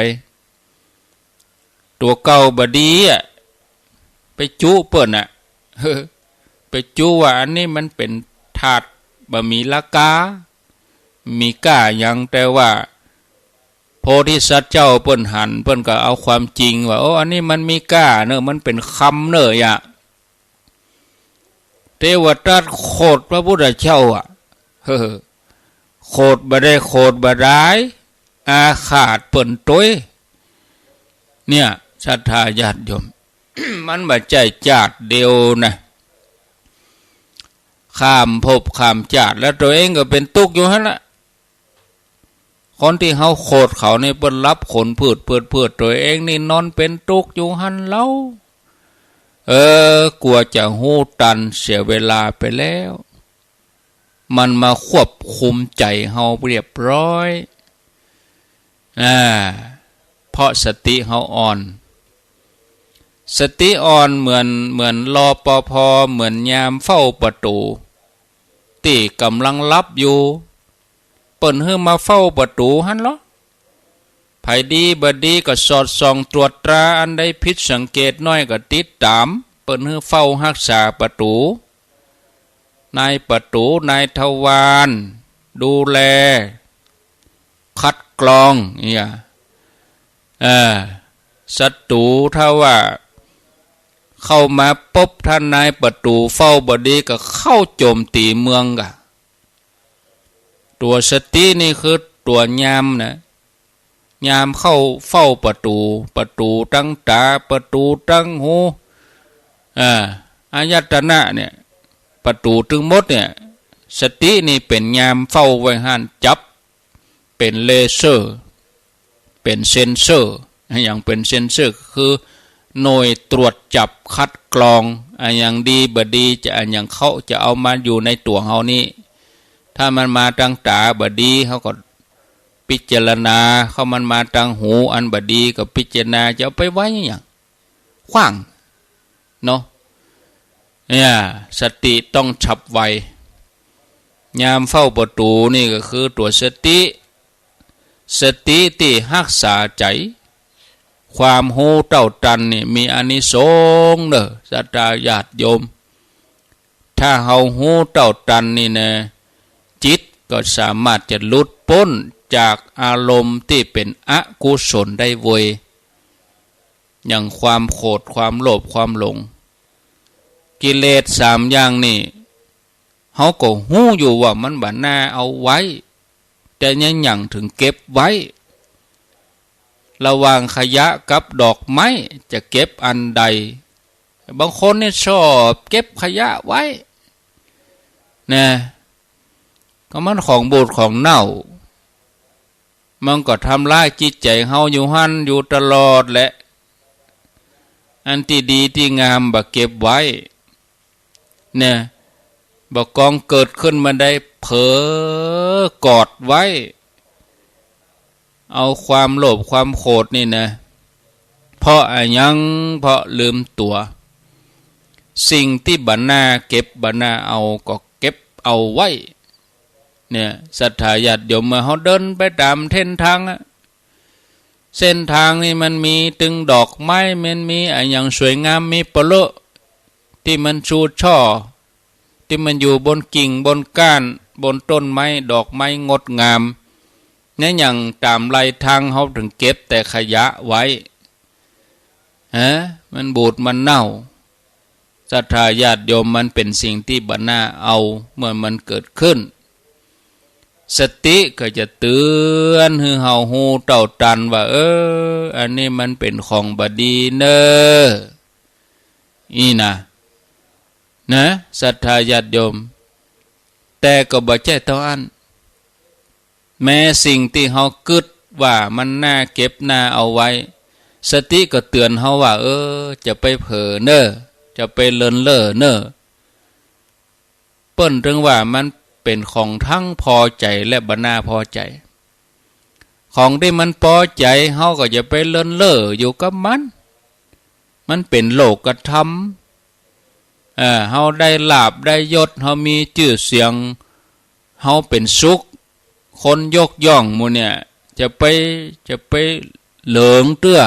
ตั๋วเก่าบ่ดีอะ ไปจุเปิ้นอะ ไปจุว่าอันนี้มันเป๋นถาดบ่มีราคา มีก้าหยัง แต่ว่าโพธิสัตว์เจ้าเปิ้นหัน เปิ้นก็เอาความจริงว่า โอ้ อันนี้มันมีก้าเน่อ มันเป๋นคำเน่อ อย่า เตวทัตโขดพระพุทธเจ้าอะ เฮ้อ โขดบ่ได้โขดบ่ดาย อาฆาตเปิ้นตวย เนี่ย ศรัทธาญาติโยม มันบ่ใจ้จาติเดียวนะ ข้ามภพข้ามจาติ แล้วตั๋วเองก็เป๋นตุ๊กข์อยู่หั้นละ คนตี้เฮาโขดเขานี่เปิ้นหลับขนผืดๆ ตั๋วเองนี่นอนเป๋นตุ๊กข์อยู่หั้นเล่า เออ กั๋วจะฮู้ตันเสียเวลาไปแล้ว มันมาควบคุมใจ๋เฮาเรียบร้อย อ่า เพราะสติเฮาอ่อน สติอ่อนเหมือน เหมือน รปภ เหมือนยามเฝ้าประตู๋ ตี้ก่ำลังหลับอยู่ เปิ้นหื้อมาเฝ้าประตู๋หั้นลอ ใผดีบ่ดีก็สอดส่องตรวจตรา อันใดผิดสังเกตน้อยก็ติดต๋าม เปิ้นหื้อเฝ้าฮักษาประตู๋ นายประตู๋ นายทวาร ดูแล คัดกรอง เนี่ย เออ ศัตรู๋ถ้าว่า เข้ามาปุ๊บ ถ้านายประตู๋เฝ้าบ่ดีก็เข้าโจ๋มตี๋เมืองก่ะ ตั๋วสตินี่คือตั๋วยามนะ ยามเข้าเฝ้าประตู๋ ประตู๋ตังต๋า ประตู๋ตังหู อ่า อายตนะเนี่ย ประตู๋ตึงหมดเนี่ย สตินี่เป๋นยามเฝ้าไว้หั้น จับ เป๋นเลเซอร์ เป๋นเซ็นเซอร์ อะหยังเป๋นเซ็นเซอร์ ก็คือหน่วยตรวจจับคัดกรอง อะหยังดีบ่ดี จะอะหยังเข้า จะเอามาอยู่ในตั๋วเฮานี่ ถ้ามันมาตังต๋าบ่ดี เฮาก็พิจารณา เข้า มันมาตังหูอันบ่ดีก็พิจารณา จะเอาไปไว้อะหยัง ขว้าง เนาะ เนี่ย สติต้องฉับไว ยามเฝ้าประตู๋นี่ก็คือตั๋วสติ สติตี้ฮักษาใจ๋ ความฮู้เต้าตันนี่มีอานิสงส์เน่อ ศรัทธาญาติโยม ถ้าเฮาฮู้เต้าตันนี่นะ จิตก็สามารถจะหลุดป๊นจากอารมณ์ตี้เป๋นอกุศลได้เว้ย อย่างความโขด ความโลภ ความหลง กิเลสสามอย่างนี่ เฮาก็ฮู้อยู่ว่ามันบ่น่าเอาไว้ แต่ยังหยังเถิงเก็บไว้ ระหว่างขยะกับดอกไม้จะเก็บอันใด บางคนนี่ชอบเก็บขยะไว้ นะ ก็มันของบูดของเน่า มันก็ทำร้ายจิตใจ๋เฮาอยู่หั้นอยู่ตลอดแหละ อันตี้ดีตี้งามบ่เก็บไว้ เนี่ย บ่ากองเกิดขึ้นมาได้เผลอกอดไว้ เอาความโลภความโขดนี่นะ เพราะอะหยัง เพราะลืมตั๋ว สิ่งตี้บ่น่าเก็บบ่น่าเอาก็เก็บเอาไว้ เนี่ย ศรัทธาญาติโยม เมื่อเฮาเดินไปต๋ามเส้นตางอะ เส้นตางนี่มันมีตึงดอกไม้ มันมีอะหยังสวยงาม มีปะเลอะ ตี้มันชู่ช่อ ตี้มันอยู่บนกิ่งบนก้าน บนต้นไม้ ดอกไม้งดงาม เนี่ย อย่างต๋ามไหลตางเฮาเถิงเก็บแต่ขยะไว้ ฮะ มันบูดมันเน่า ศรัทธาญาติโยม มันเป๋นสิ่งตี้บ่น่าเอา เมื่อมันเกิดขึ้น สติก็จะเตือนหื้อเฮาฮู้เต้าตันว่า เออ อันนี้มันเป๋นของบ่ดีเน่อ อี้นะ นะ ศรัทธาญาติโยม แต่ก็บ่ใจ้เต้าอั้น แม้สิ่งตี้เฮากึ๊ดว่ามันน่าเก็บน่าเอาไว้ สติก็เตือนเฮาว่า เออ จะไปเผลอเน่อ จะไปเลินเล่อเน่อ เปิ้นเถิงว่ามันเป๋นของตึงปอใจ๋และบ่น่าปอใจ๋ ของตี้มันปอใจ๋ เฮาก็จะไปเลินเล่ออยู่กับมัน มันเป๋นโลกธรรม เออ เฮาได้ลาภได้ยศ เฮามีจื้อเสียง เฮาเป๋นสุข คนยกย่องหมู่เนี่ย จะไป จะไปเหลิงเตื้อ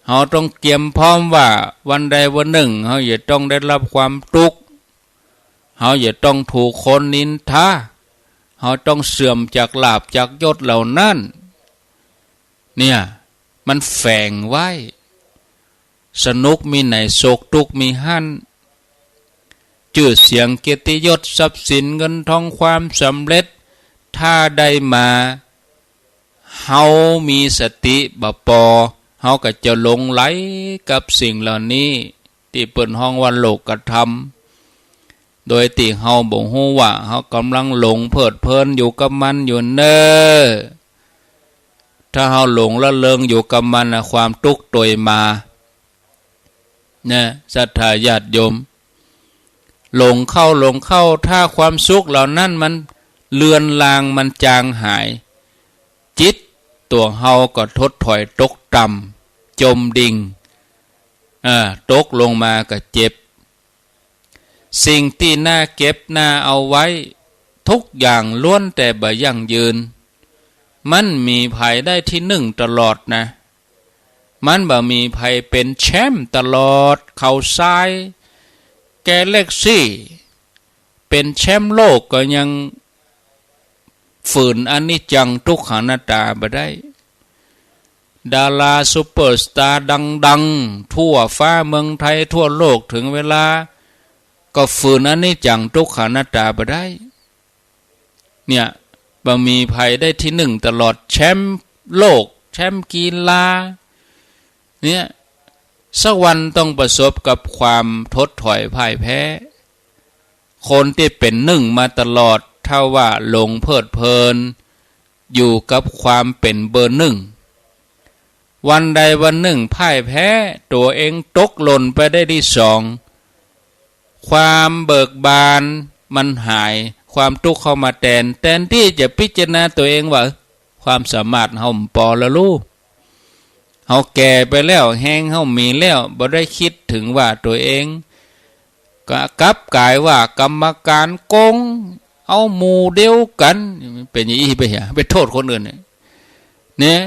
เฮาต้องเกียมพร้อมว่าวันใดวันนึ่ง เฮาจะต้องได้ฮับความตุ๊กข์ เฮาจะต้องถูกคนนินทา เฮาต้องเสื่อมจากลาภจากยศเหล่านั้น เนี่ย มันแฝงไว้ สนุกมีไหน โศกตุ๊กข์มีหั้น จื้อเสียงเกียรติยศ ทรัพย์สิน เงินทอง ความสำเร็จ ถ้าได้มา เฮามีสติบ่ปอ เฮาก็จะหลงใหลกับสิ่งเหล่านี้ ตี้เปิ้นฮ้องว่าโลกธรรม โดยตี้เฮาบ่ฮู้ว่าเฮากำลังหลงเพลิดเพลินอยู่กับมันอยู่เน่อ ถ้าเฮาหลงละเริงอยู่กับมันนะ ความตุ๊กข์ตวยมา นะ ศรัทธาญาติโยม หลงเข้า หลงเข้า ถ้าความสุขเหล่านั้นมันเลือนลาง มันจางหาย จิตตั๋วเฮาก็ถดถอยตกต่ำ จมดิ่ง อ่า ตกลงมาก็เจ็บ สิ่งตี้น่าเก็บน่าเอาไว้ ทุกอย่างล้วนแต่บ่ยั่งยืน มันมีภัยได้ตี้นึ่งตลอดนะ มันบ่มีภัยเป๋นแชมป์ตลอด เข้าชาย แกเล็กซี่ เป๋นแชมป์โลกก็ยัง ฝืนอนิจจังทุกขังอนัตตาบ่ได้ ดาราซุปเปอร์สตาร์ดังๆ ทั่วฟ้าเมืองไทย ทั่วโลก เถิงเวลาก็ฝืนอนิจจังทุกขังอนัตตาบ่ได้ เนี่ย บ่มีใผได้ตี้นึ่งตลอด แชมป์โลก แชมป์กีฬา เนี่ย สักวันต้องประสบกับความถดถอยพ่ายแพ้ คนตี้เป๋นนึ่งมาตลอด ถ้าว่าหลงเพลิดเพลินอยู่กับความเป๋นเบอร์นึ่ง วันใดวันนึ่งพ่ายแพ้ ตั๋วเองตกหล่นไปได้ตี้สอง ความเบิกบานมันหาย ความตุ๊กข์เข้ามาแตน แตนตี้จะพิจารณาตั๋วเองว่า ความสามารถเฮาบ่ปอแล้วลูก เฮาแก่ไปแล้ว แฮงเฮามีแล้ว บ่ได้กึ๊ดเถิงว่าตั๋วเอง ก็กลับกลายว่ากรรมการโกง เอาหมู่เดียวกั๋น เป๋นอย่างอี้ไปเหีย ไปโต้ษคนอื่นเนี่ย เนี่ย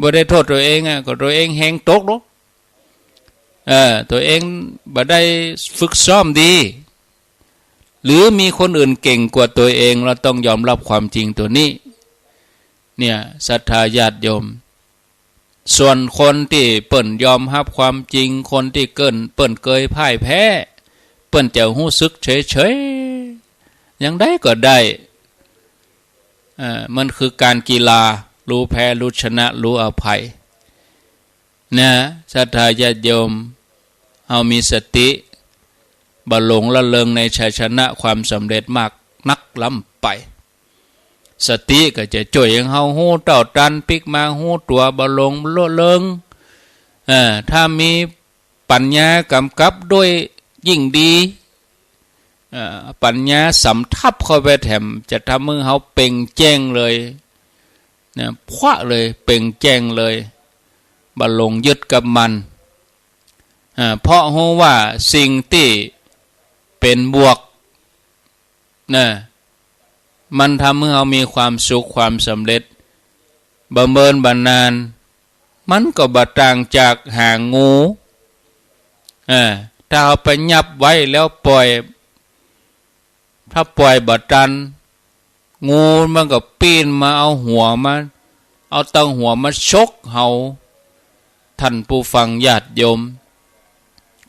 บ่ได้โต้ษตั๋วเองอะ ก็ตั๋วเองแฮงตกเนาะ เออ ตั๋วเองบ่ได้ฝึกซ้อมดี หรือมีคนอื่นเก่งกว่าตั๋วเอง เฮาต้องยอมฮับความจริงตั๋วนี้ เนี่ย ศรัทธาญาติโยม ส่วนคนตี้เปิ้นยอมฮับความจริง คนตี้เปิ้น เปิ้นเกยพ่ายแพ้ เปิ้นจะฮู้สึกเฉยๆ อย่างใดก็ได้ เอ่อ มันคือก๋านกีฬา ฮู้แพ้ ฮู้ชนะ ฮู้อภัย นะ ศรัทธาญาติโยม เฮามีสติ บ่หลงละเริงในชัยชนะความสำเร็จมากนักล้ำไป สติก็จะจ้วยหื้อเฮาฮู้เต้าตัน ปิ๊กมาฮู้ตั๋ว บ่หลงละเริง เอ่อ ถ้ามีปั๋ญญากำกับด้วยยิ่งดี เอ่อ ปั๋ญญาสำทับเข้าไปแถม จะทำหื้อเฮาเป่งแจ้งเลย นะ พวะเลย เป่งแจ้งเลย บ่หลงยึดกับมัน อ่า เพราะฮู้ว่าสิ่งตี้เป๋นบวก นะ มันทำหื้อเฮามีความสุขความสำเร็จ บ่เมินบ่นาน มันก็บ่ต่างจากหางงู อ่า ถ้าเฮาไปยับไว้แล้วป่อย ถ้าป่อยบ่ตัน งูมันก็ปีนมาเอาหัวมา เอาตังหัวมาฉกเฮา ท่านผู้ฟังญาติโยม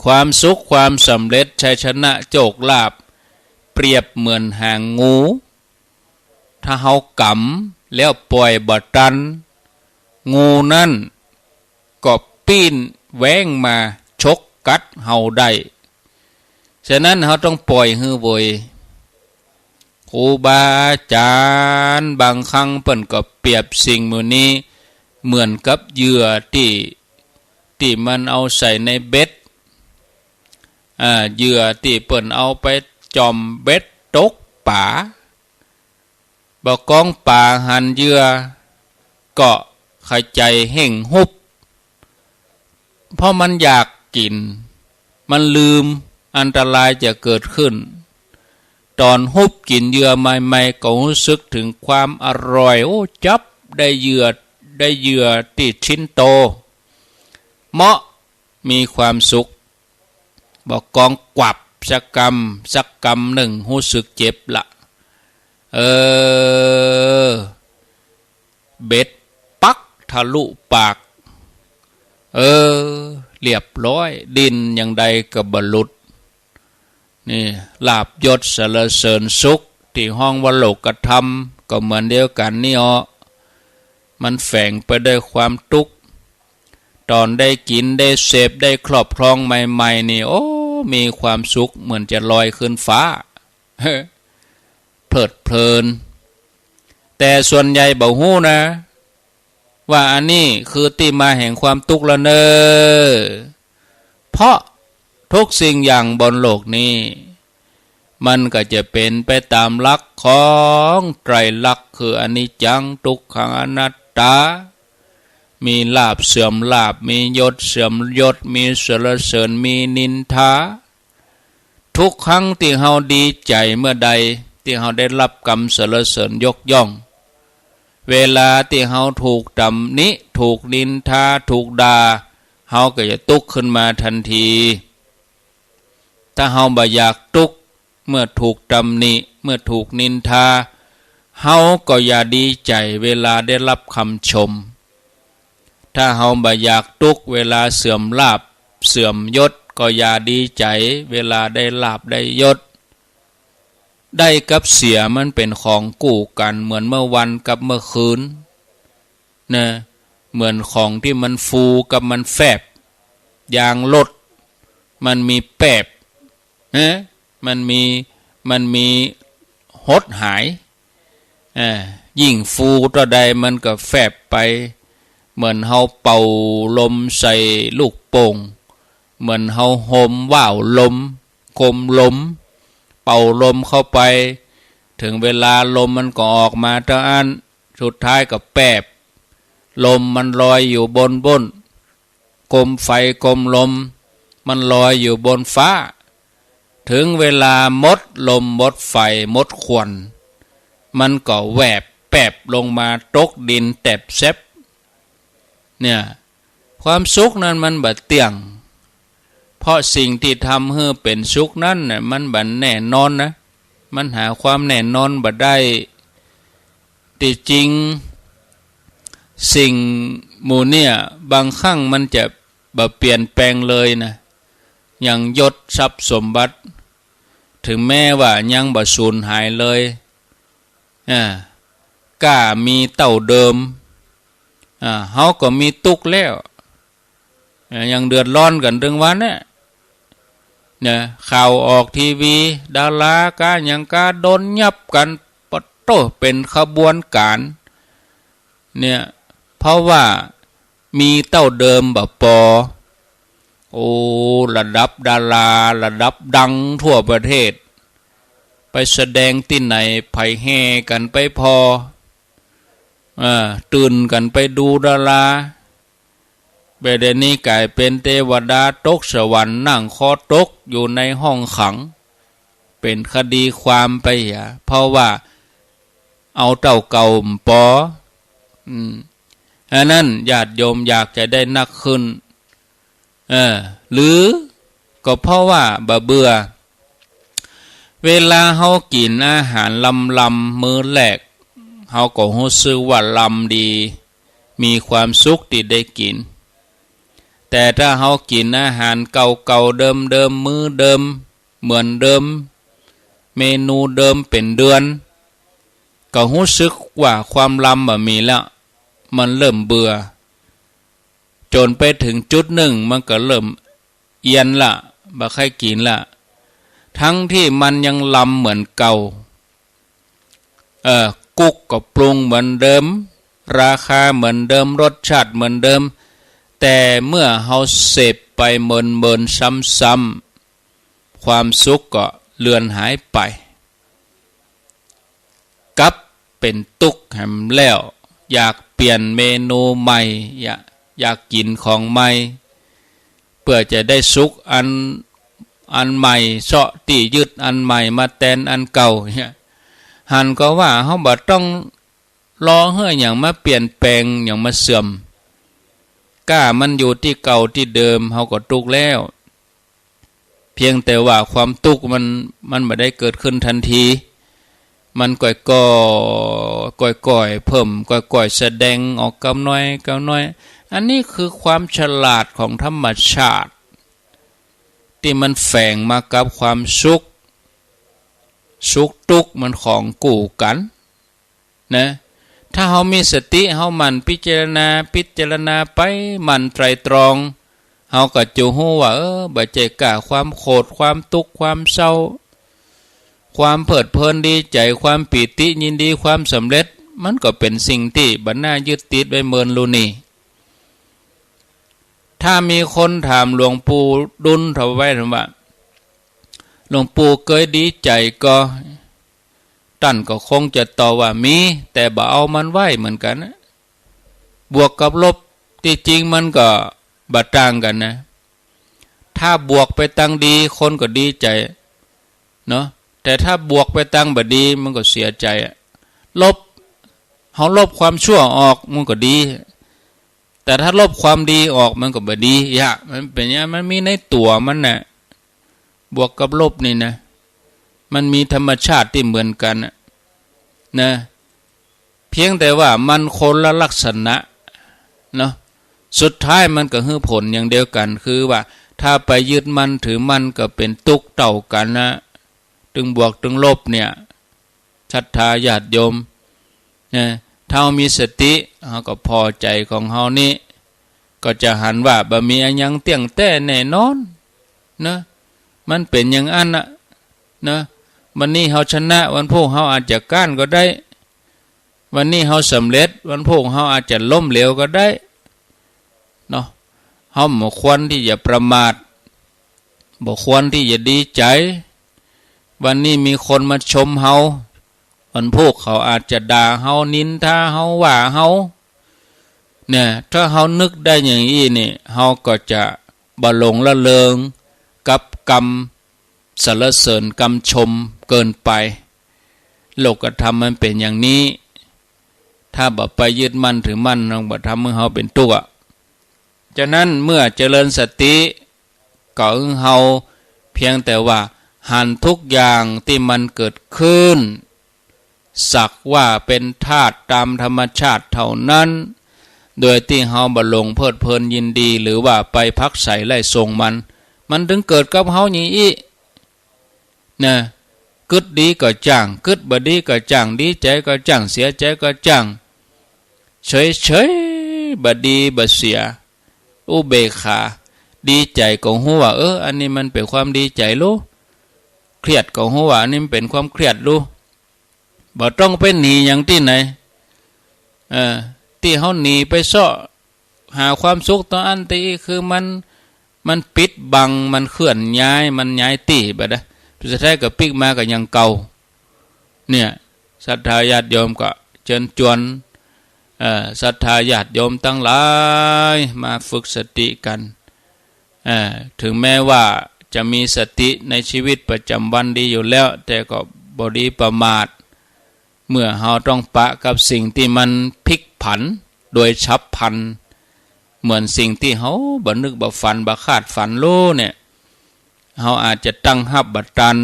ความสุขความสำเร็จ ชัยชนะ โชคลาภ เปรียบเหมือนหางงู ถ้าเฮากำแล้วป่อยบ่ตัน งูนั้นก็ปีนแว้งมาฉกกัดเฮาได้ ฉะนั้นเฮาต้องป่อยหื้อเวย ครูบาอาจ๋ารย์บางครั้งเปิ้นก็เปรียบสิ่งหมู่นี้เหมือนกับเหยื่อตี้ ตี้มันเอาใส่ในเบ็ด อ่า เหยื่อตี้เปิ้นเอาไปจ่อมเบ็ดตกป๋า บ่ากองป๋าหันเหยื่อ ก็ใค่ใจ๋เฮ่งหุบ เพราะมันอยากกิ๋น มันลืม อันตรายจะเกิดขึ้น ต๋อนหุบกิ๋นเหยื่อใหม่ๆ ก็ฮู้สึกเถิงความอร่อย โอ้ จับได้เหยื่อ ได้เหยื่อตี้ชิ้นโต เหมาะ มีความสุข บ่ากองกวับสักกำ สักกำนึ่งฮู้สึกเจ็บละ เออ เบ็ดปักทะลุปาก เออ เรียบร้อย ดิ้นอย่างใดก็บ่หลุด นี่ ลาภยศสรรเสริญสุข ตี้ฮ้องว่าโลกธรรม ก็เหมือนเดียวกั๋นนี่อ้อ มันแฝงไปด้วยความตุ๊กข์ ต๋อนได้กิ๋น ได้เสพ ได้ครอบครองใหม่ๆ นี่ โอ้ มีความสุขเหมือนจะลอยขึ้นฟ้า เพลิดเพลิน แต่ส่วนใหญ่บ่ฮู้นะ ว่าอันนี้คือตี้มาแห่งความตุ๊กข์ละเน่อ เพราะทุกสิ่งอย่างบนโลกนี้ มันก็จะเป๋นไปต๋ามหลักของไตรลักษณ์ คืออนิจจัง ทุกขัง อนัตตา มีลาภเสื่อมลาภ มียศเสื่อมยศ มีสรรเสริญ มีนินทา ทุกครั้งตี้เฮาดีใจ๋เมื่อใด ตี้เฮาได้ฮับกำสรรเสริญยกย่อง เวลาตี้เฮาถูกตำหนิ ถูกนินทา ถูกด่า เฮาก็จะตุ๊กข์ขึ้นมาตันที ถ้าเฮาบ่อยากตุ๊กข์เมื่อถูกตำหนิ เมื่อถูกนินทา เฮาก็อย่าดีใจ๋เวลาได้ฮับกำชม ถ้าเฮาบ่อยากตุ๊กเวลาเสื่อมลาภเสื่อมยศ ก็อย่าดีใจ๋เวลาได้ลาภได้ยศ ได้กับเสียมันเป๋นของกู้กั๋น เหมือนเมื่อวันกับเมื่อคืน นะ เหมือนของตี้มันฟูกับมันแฟบ ยางรถมันมีแปบ นะ มันมี มันมีหดหาย อ่า ยิ่งฟูเต้าใดมันก็แฟบไป เหมือนเฮาเป่าลมใส่ลูกโป่ง เหมือนเฮาโฮมว้าวลม โฮมลม เป่าลมเข้าไป เถิงเวลาลมมันก็ออกมาเต้าอั้น สุดท้ายก็แปบ ลมมันลอยอยู่บนบน โคมไฟโคมลมมันลอยอยู่บนฟ้า เถิงเวลาหมดลมหมดไฟหมดควัน มันก็แวบแปบลงมาตกดินแตบแซบ เนี่ย ความสุขนั้นมันบ่เตี้ยง เพราะสิ่งตี้ทำหื้อเป๋นสุขนั้นน่ะ มันบ่แน่นอนนะ มันหาความแน่นอนบ่ได้ ตี้จริง สิ่งหมู่เนี่ย บางครั้งมันจะบ่เปลี่ยนแปลงเลยนะ อย่างยศทรัพย์สมบัติ เถิงแม้ว่ายังบ่สูญหายเลย อ่า ก้ามีเต้าเดิม อ่า เฮาก็มีตุ๊กแล้ว อ่า ยังเดือดร้อนกั๋นเถิงวันเนี้ย เนี่ย ข่าวออกทีวี ดาราก้าหยังก้าโดนยับกั๋น ปะโต้ เป๋นขบวนก๋าน เนี่ย เพราะว่ามีเต้าเดิมบ่ปอ โอ้ ระดับดารา ระดับดังทั่วประเทศ ไปแสดงตี้ไหน ใผแห่กั๋นไปผ่อ เออ ตื่นกั๋นไปดูดารา บ่าเดี่ยวนี้ก๋ายเป๋นเตวดาตกสวรรค์ นั่งคอตกอยู่ในห้องขัง เป๋นคดีความไปเหีย เพราะว่าเอาเต้าเก่าบ่ปอ อืม อันนั้นญาติโยมอยากจะได้นักขึ้น เออ หรือก็เพราะว่าบ่าเบื่อ เวลาเฮากิ๋นอาหารลำๆ มื้อแรก เฮาก็ฮู้สึกว่าลำดี มีความสุขตี้ได้กิ๋น แต่ถ้าเฮากิ๋นอาหารเก่าๆ เดิมๆ มื้อเดิม เหมือนเดิม เมนูเดิมเป๋นเดือน ก็ฮู้สึกว่าความลำบ่มีแล้ว มันเริ่มเบื่อ จ๋นไปเถิงจุดนึ่งมันก็เริ่มเอียนละ บ่ใค่กิ๋นละ ทั้งตี้มันยังลำเหมือนเก่า เออ กุ๊กก็ปรุงเหมือนเดิม ราคาเหมือนเดิม รสชาติเหมือนเดิม แต่เมื่อเฮาเสพไปเมินๆ ซ้ำๆ ความสุขก็เลือนหายไป กลับเป๋นตุ๊กแหมแล้ว อยากเปลี่ยนเมนูใหม่ อยาก อยากกิ๋นของใหม่ เปื้อจะได้สุขอัน อันใหม่ เซาะตี้ยึดอันใหม่มาแตนอันเก่าเนี่ย หันก็ว่าเฮาบ่ต้องรอหื้อหยังมาเปลี่ยนแปลง หยังมาเสื่อม ก้ามันอยู่ตี้เก่าตี้เดิม เฮาก็ตุ๊กแล้ว เพียงแต่ว่าความตุ๊กมัน มันบ่ได้เกิดขึ้นทันที มันก่อยๆ ก่อยๆ เพิ่ม ก่อยๆ แสดงออกกำน้อยกำน้อย อันนี้คือความฉลาดของธรรมชาติ ตี้มันแฝงมากับความสุข สุขตุ๊กมันของกู้กั๋น นะ ถ้าเฮามีสติ เฮาหมั่นพิจารณา พิจารณาไป หมั่นไตร่ตรอง เฮาก็จะฮู้ว่า เออ บ่ใจ้ก้าความโขด ความตุ๊กข์ ความเศร้า ความเพลิดเพลินดีใจ๋ ความปีติยินดี ความสำเร็จ มันก็เป๋นสิ่งตี้บ่น่ายึดติดไว้เมินลูนี่ ถ้ามีคนถามหลวงปู่ดุล ถวาย ถามว่า หลวงปู่เกยดีใจ๋ก่อ ต้านก็คงจะตอบว่ามี แต่บ่เอามันไว้เหมือนกั๋นนะ บวกกับลบ ตี้จริงมันก็บ่ต่างกั๋นนะ ถ้าบวกไปตางดี คนก็ดีใจ๋เนาะ แต่ถ้าบวกไปตางบ่ดี มันก็เสียใจ๋อะ ลบ เฮาลบความชั่วออก มันก็ดี แต่ถ้าลบความดีออก มันก็บ่ดี ยะ มันเป๋นอย่าง มันมีในตั๋วมันน่ะ บวกกับลบนี่นะ มันมีธรรมชาติตี้เหมือนกั๋นน่ะ นะ เพียงแต่ว่ามันคนละลักษณะเนาะ สุดท้ายมันก็หื้อผลอย่างเดียวกั๋น คือว่าถ้าไปยึดมั่นถือมั่นก็เป๋นตุ๊กข์เต้ากั๋นนะ ตึงบวกตึงลบเนี่ย ศรัทธาญาติโยม นะ ถ้าเฮามีสติ เฮาก็ผ่อใจ๋ของเฮานี้ ก็จะหันว่าบ่มีอะหยังเตี้ยงแต๊แน่นอน นะ มันเป๋นอย่างอั้นน่ะ นะ วันนี้เฮาชนะ วันพูกเฮาอาจจะก๊านก็ได้ วันนี้เฮาสำเร็จ วันพูกเฮาอาจจะล้มเหลวก็ได้ เนาะ เฮาบ่ควรตี้จะประมาท บ่ควรตี้จะดีใจ๋ วันนี้มีคนมาชมเฮา วันพูกเขาอาจจะด่าเฮา นินทาเฮา ว่าเฮา เนี่ย ถ้าเฮานึกได้อย่างอี้นี่ เฮาก็จะบ่หลงละเริงกับกำสรรเสริญกำชมเกินไป โลกธรรมมันเป๋นอย่างนี้ ถ้าบ่ไปยึดมั่นถือมั่น มันบ่ทำหื้อเฮาเป๋นตุ๊กข์อะ ฉะนั้นเมื่อเจริญสติ ก็หื้อเฮาเพียงแต่ว่าหันทุกอย่างตี้มันเกิดขึ้น สักว่าเป๋นธาตุต๋ามธรรมชาติเท่านั้น โดยตี้เฮาบ่หลงเพลิดเพลินยินดี หรือว่าไปผักใส่ไล่ส่งมัน มันตึงเกิดกับเฮาอย่างอี้ นะ กึ๊ดดีก็จ้าง กึ๊ดบ่ดีก็จ้าง ดีใจ๋ก็จ้าง เสียใจ๋ก็จ้าง เฉยๆ บ่ดีบ่เสีย อุเบกขา ดีใจ๋ก็ฮู้ว่า เออ อันนี้มันเป๋นความดีใจ๋ลู เครียดก็ฮู้ว่าอันนี้มันเป๋นความเครียดลู บ่ต้องไปหนีหยังตี้ไหน เออ ตี้เฮาหนีไปเซาะหาความสุขตรงอั้นตี้อี้ คือมัน มันปิดบัง มันเคลื่อนย้าย มันย้ายตี้ไปนะ สุดท้ายก็ปิ๊กมาก็อย่างเก่า เนี่ย ศรัทธาญาติโยมก็เจิญจวน เอ่อ ศรัทธาญาติโยมตังหลาย มาฝึกสติกั๋น เอ่อ ถึงแม้ว่าจะมีสติในชีวิตประจำวันดีอยู่แล้ว แต่ก็บ่ดีประมาท เมื่อเฮาต้องปะกับสิ่งตี้มันพลิกผันโดยฉับพลัน เหมือนสิ่งตี้เฮาบ่นึกบ่ฝัน บ่คาดฝันลูเนี่ย เฮาอาจจะตั้งฮับบ่ตัน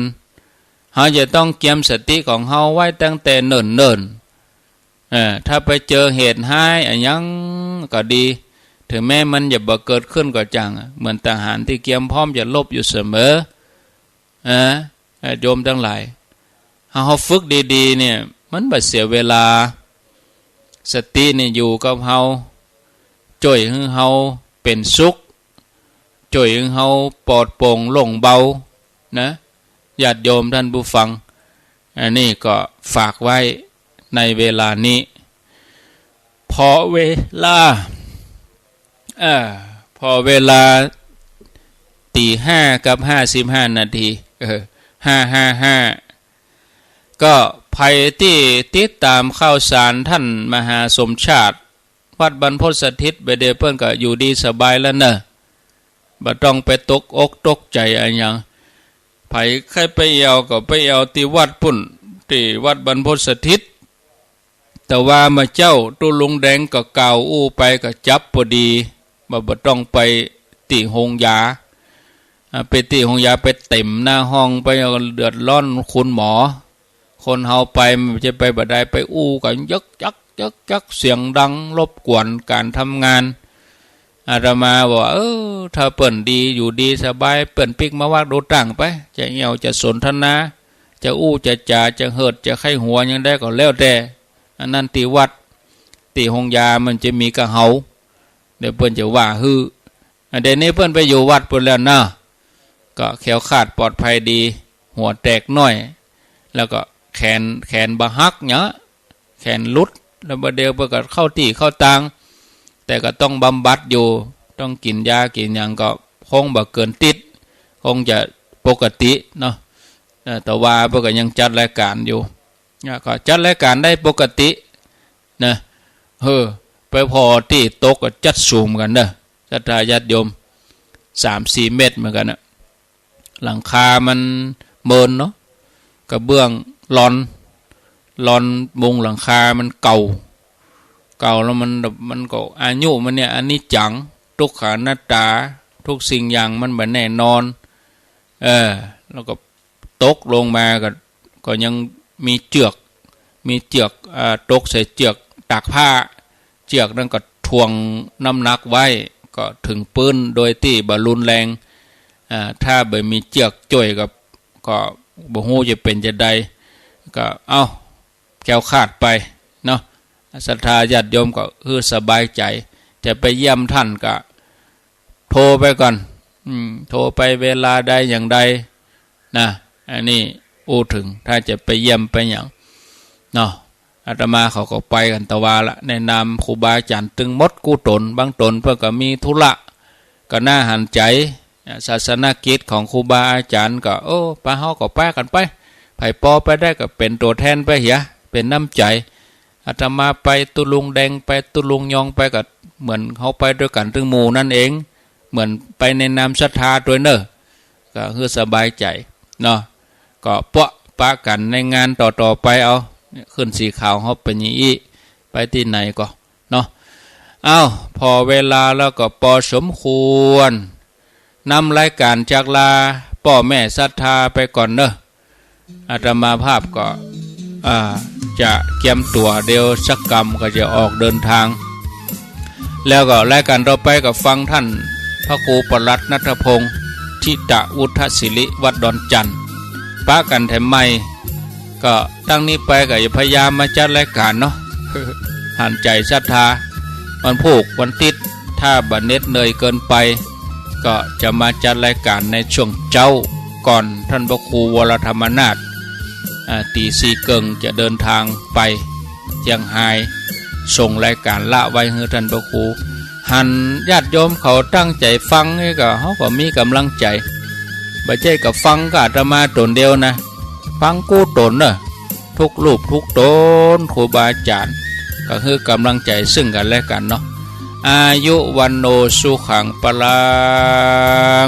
เฮาจะต้องเกียมสติของเฮาไว้ตั้งแต่เนิ่นๆ เออ ถ้าไปเจอเหตุฮ้ายอะหยังก็ดี ถึงแม้มันจะบ่เกิดขึ้นก็จ้าง เหมือนทหารตี้เกียมพร้อมจะรบอยู่เสมอ เออ ญาติโยมตังหลาย เฮา เฮาฝึกดีๆ เนี่ย มันบ่เสียเวลา สตินี่อยู่กับเฮา จ้วยหื้อเฮาเป๋นสุข จ้วยหื้อเฮาปลอดโปร่งโล่งเบา นะ ญาติโยมท่านผู้ฟัง อันนี้ก็ฝากไว้ในเวลานี้ พอเวลา เออ พอเวลาตีห้ากับห้าสิบห้านาที เออ ห้าห้าห้า ก็ใผตี้ติดต๋ามข่าวสารต้านมหาสมชาติ วัดบรรพตสถิต บ่าเดี่ยวเปิ้นก็อยู่ดีสบายแล้วเน่อ บ่ต้องไปตกอกตกใจ๋อะหยัง ใผใค่ไปแอ่วก็ไปแอ่วตี้วัดปุ้น ตี้วัดบรรพตสถิต แต่ว่าเมื่อเจ๊าตุ๊ลุงแดงก็กล่าวอู้ไปก็จับปอดี บ่าบ่ต้องไปตี้โฮงยา อ่า ไปตี้โฮงยาไปเต็มหน้าห้องไป เดือดร้อนคุณหมอ คนเฮาไปมันจะไปบ่ได้ ไปอู้กั๋นยึกยักยึกยัก เสียงดังรบกวนก๋านทำงาน อาตมาบอกว่า เออ ถ้าเปิ้นดีอยู่ดีสบาย เปิ้นปิ๊กมาวัดดูตั้งไป จะแอ่วจะสนทนา จะอู้จะจ๋า จะเหิดจะใค่หัวหยังได้ก็แล้วแต่ อันนั้นตี้วัด ตี้โฮงยามันจะมีกับเฮา เดี๋ยวเปิ้นจะว่าหื้อ อ่ะ เดี๋ยวนี้เปิ้นไปอยู่วัดปุ้นแล้วเนาะ ก็แคล้วคลาดปลอดภัยดี หัวแตกน้อย แล้วก็แขน แขนบ่หักเนาะ แขนหลุด แล้วบ่าเดี่ยวเปิ้นก็เข้าตี้เข้าตาง แต่ก็ต้องบำบัดอยู่ ต้องกิ๋นยากิ๋นหยังก็คงบ่เกินติด คงจะปกติเนาะ เอ่อ แต่ว่าเปิ้นก็ยังจัดรายก๋านอยู่ เนี่ย ก็จัดรายก๋านได้ปกตินะ เออ ไปผ่อตี้ตกก็จัดสูงเหมือนกั๋นเน่อ ศรัทธาญาติโยม สามสี่เมตรเหมือนกั๋นน่ะ หลังคามันเมินเนาะ กระเบื้องลอน ลอนมุงหลังคามันเก่า เก่าแล้วมัน มันก็อายุมันเนี่ย อนิจจัง ทุกขังอนัตตา ทุกสิ่งอย่างมันบ่แน่นอน เออ แล้วก็ตกลงมาก็ ก็ยังมีเจือก มีเจือก อ่า ตกใส่เจือกตากผ้า เจือกนั้นก็ถ ถ่วงน้ำหนักไว้ ก็เถิงปื๊นโดยตี้บ่รุนแรง อ่า ถ้าบ่มีเจื้อกจ้วยก็ ก็บ่ฮู้จะเป๋นจาใด ก็ เอ้า แคล้วคลาดไปเนาะ ศรัทธาญาติโยมก็หื้อสบายใจ๋ จะไปเยี่ยมต้านก็ โทรไปก่อน อืม โทรไปเวลาใดอย่างใดนะ อันนี้อู้เถิง ถ้าจะไปเยี่ยมไปหยังเนาะ อาตมาเขาก็ไปกั๋นตะวาละ ในนามครูบาอาจ๋ารย์ตึงหมดกู้ต๋น บางต๋นเปิ้นก็มีธุระ ก็น่าหันใจ๋ ศาสนกิจของครูบาอาจ๋ารย์ก็ เออ ไป เฮาก็ไปกั๋นไป ใผปอไปได้ก็เป๋นตั๋วแทนไปเหีย เป๋นน้ำใจ๋ อาตมาไปตุ๊ลุงแดง ไปตุ๊ลุงยองไปก็เหมือนเฮาไปตวยกั๋นตึงหมู่นั้นเอง เหมือนไปในนามศรัทธาตวยเน่อ ก็หื้อสบายใจ๋เนาะ ก็เปาะปะกั๋นในงานต่อๆ ไปเอา ขึ้นสีขาวเฮาเป๋นอย่างอี้ ไปตี้ไหนก็เนาะ เอ้า ผ่อเวลาแล้วก็ปอสมควร นำรายก๋านจากลาป้อแม่ศรัทธาไปก่อนเน่อ อาตมาภาพก็ อ่า จะเกียมตั๋วเดี๋ยวสักกำก็จะออกเดินทาง แล้วก็รายก๋านต่อไปก็ฟังต้านพระครูปลัดณัฐพงษ์ ธิตะวุฒศิริ วัดดอนจั่น ปะกั๋นแถมใหม่ ก็ตั้งนี้ไปก็จะพยายามมาจัดรายก๋านเนาะ หันใจ๋ศรัทธา วันพูกวันติ๊ด ถ้าบ่เหน็ดเหนื่อยเกินไป ก็จะมาจัดรายก๋านในช่วงเจ๊าก่อนต้านพระครูวรธรรมนาถ อ่า ตี๋สี่เกิ่งจะเดินตางไปเจียงฮาย ส่งรายก๋านละไว้หื้อต้านพระครู หันญาติโยมเขาตั้งใจ๋ฟังนี่ก็ เฮาก็มีก๋ำลังใจ๋ บ่ใจ้ก็ฟังก้าอาตมาต๋นเดียวนะ ฟังกู้ต๋นเน่อ ทุกรูปทุกต๋น ครูบาอาจ๋ารย์ ก็หื้อก๋ำลังใจ๋ซึ่งกั๋นและกั๋นเนาะ อายุ วัณโณ สุขัง พลัง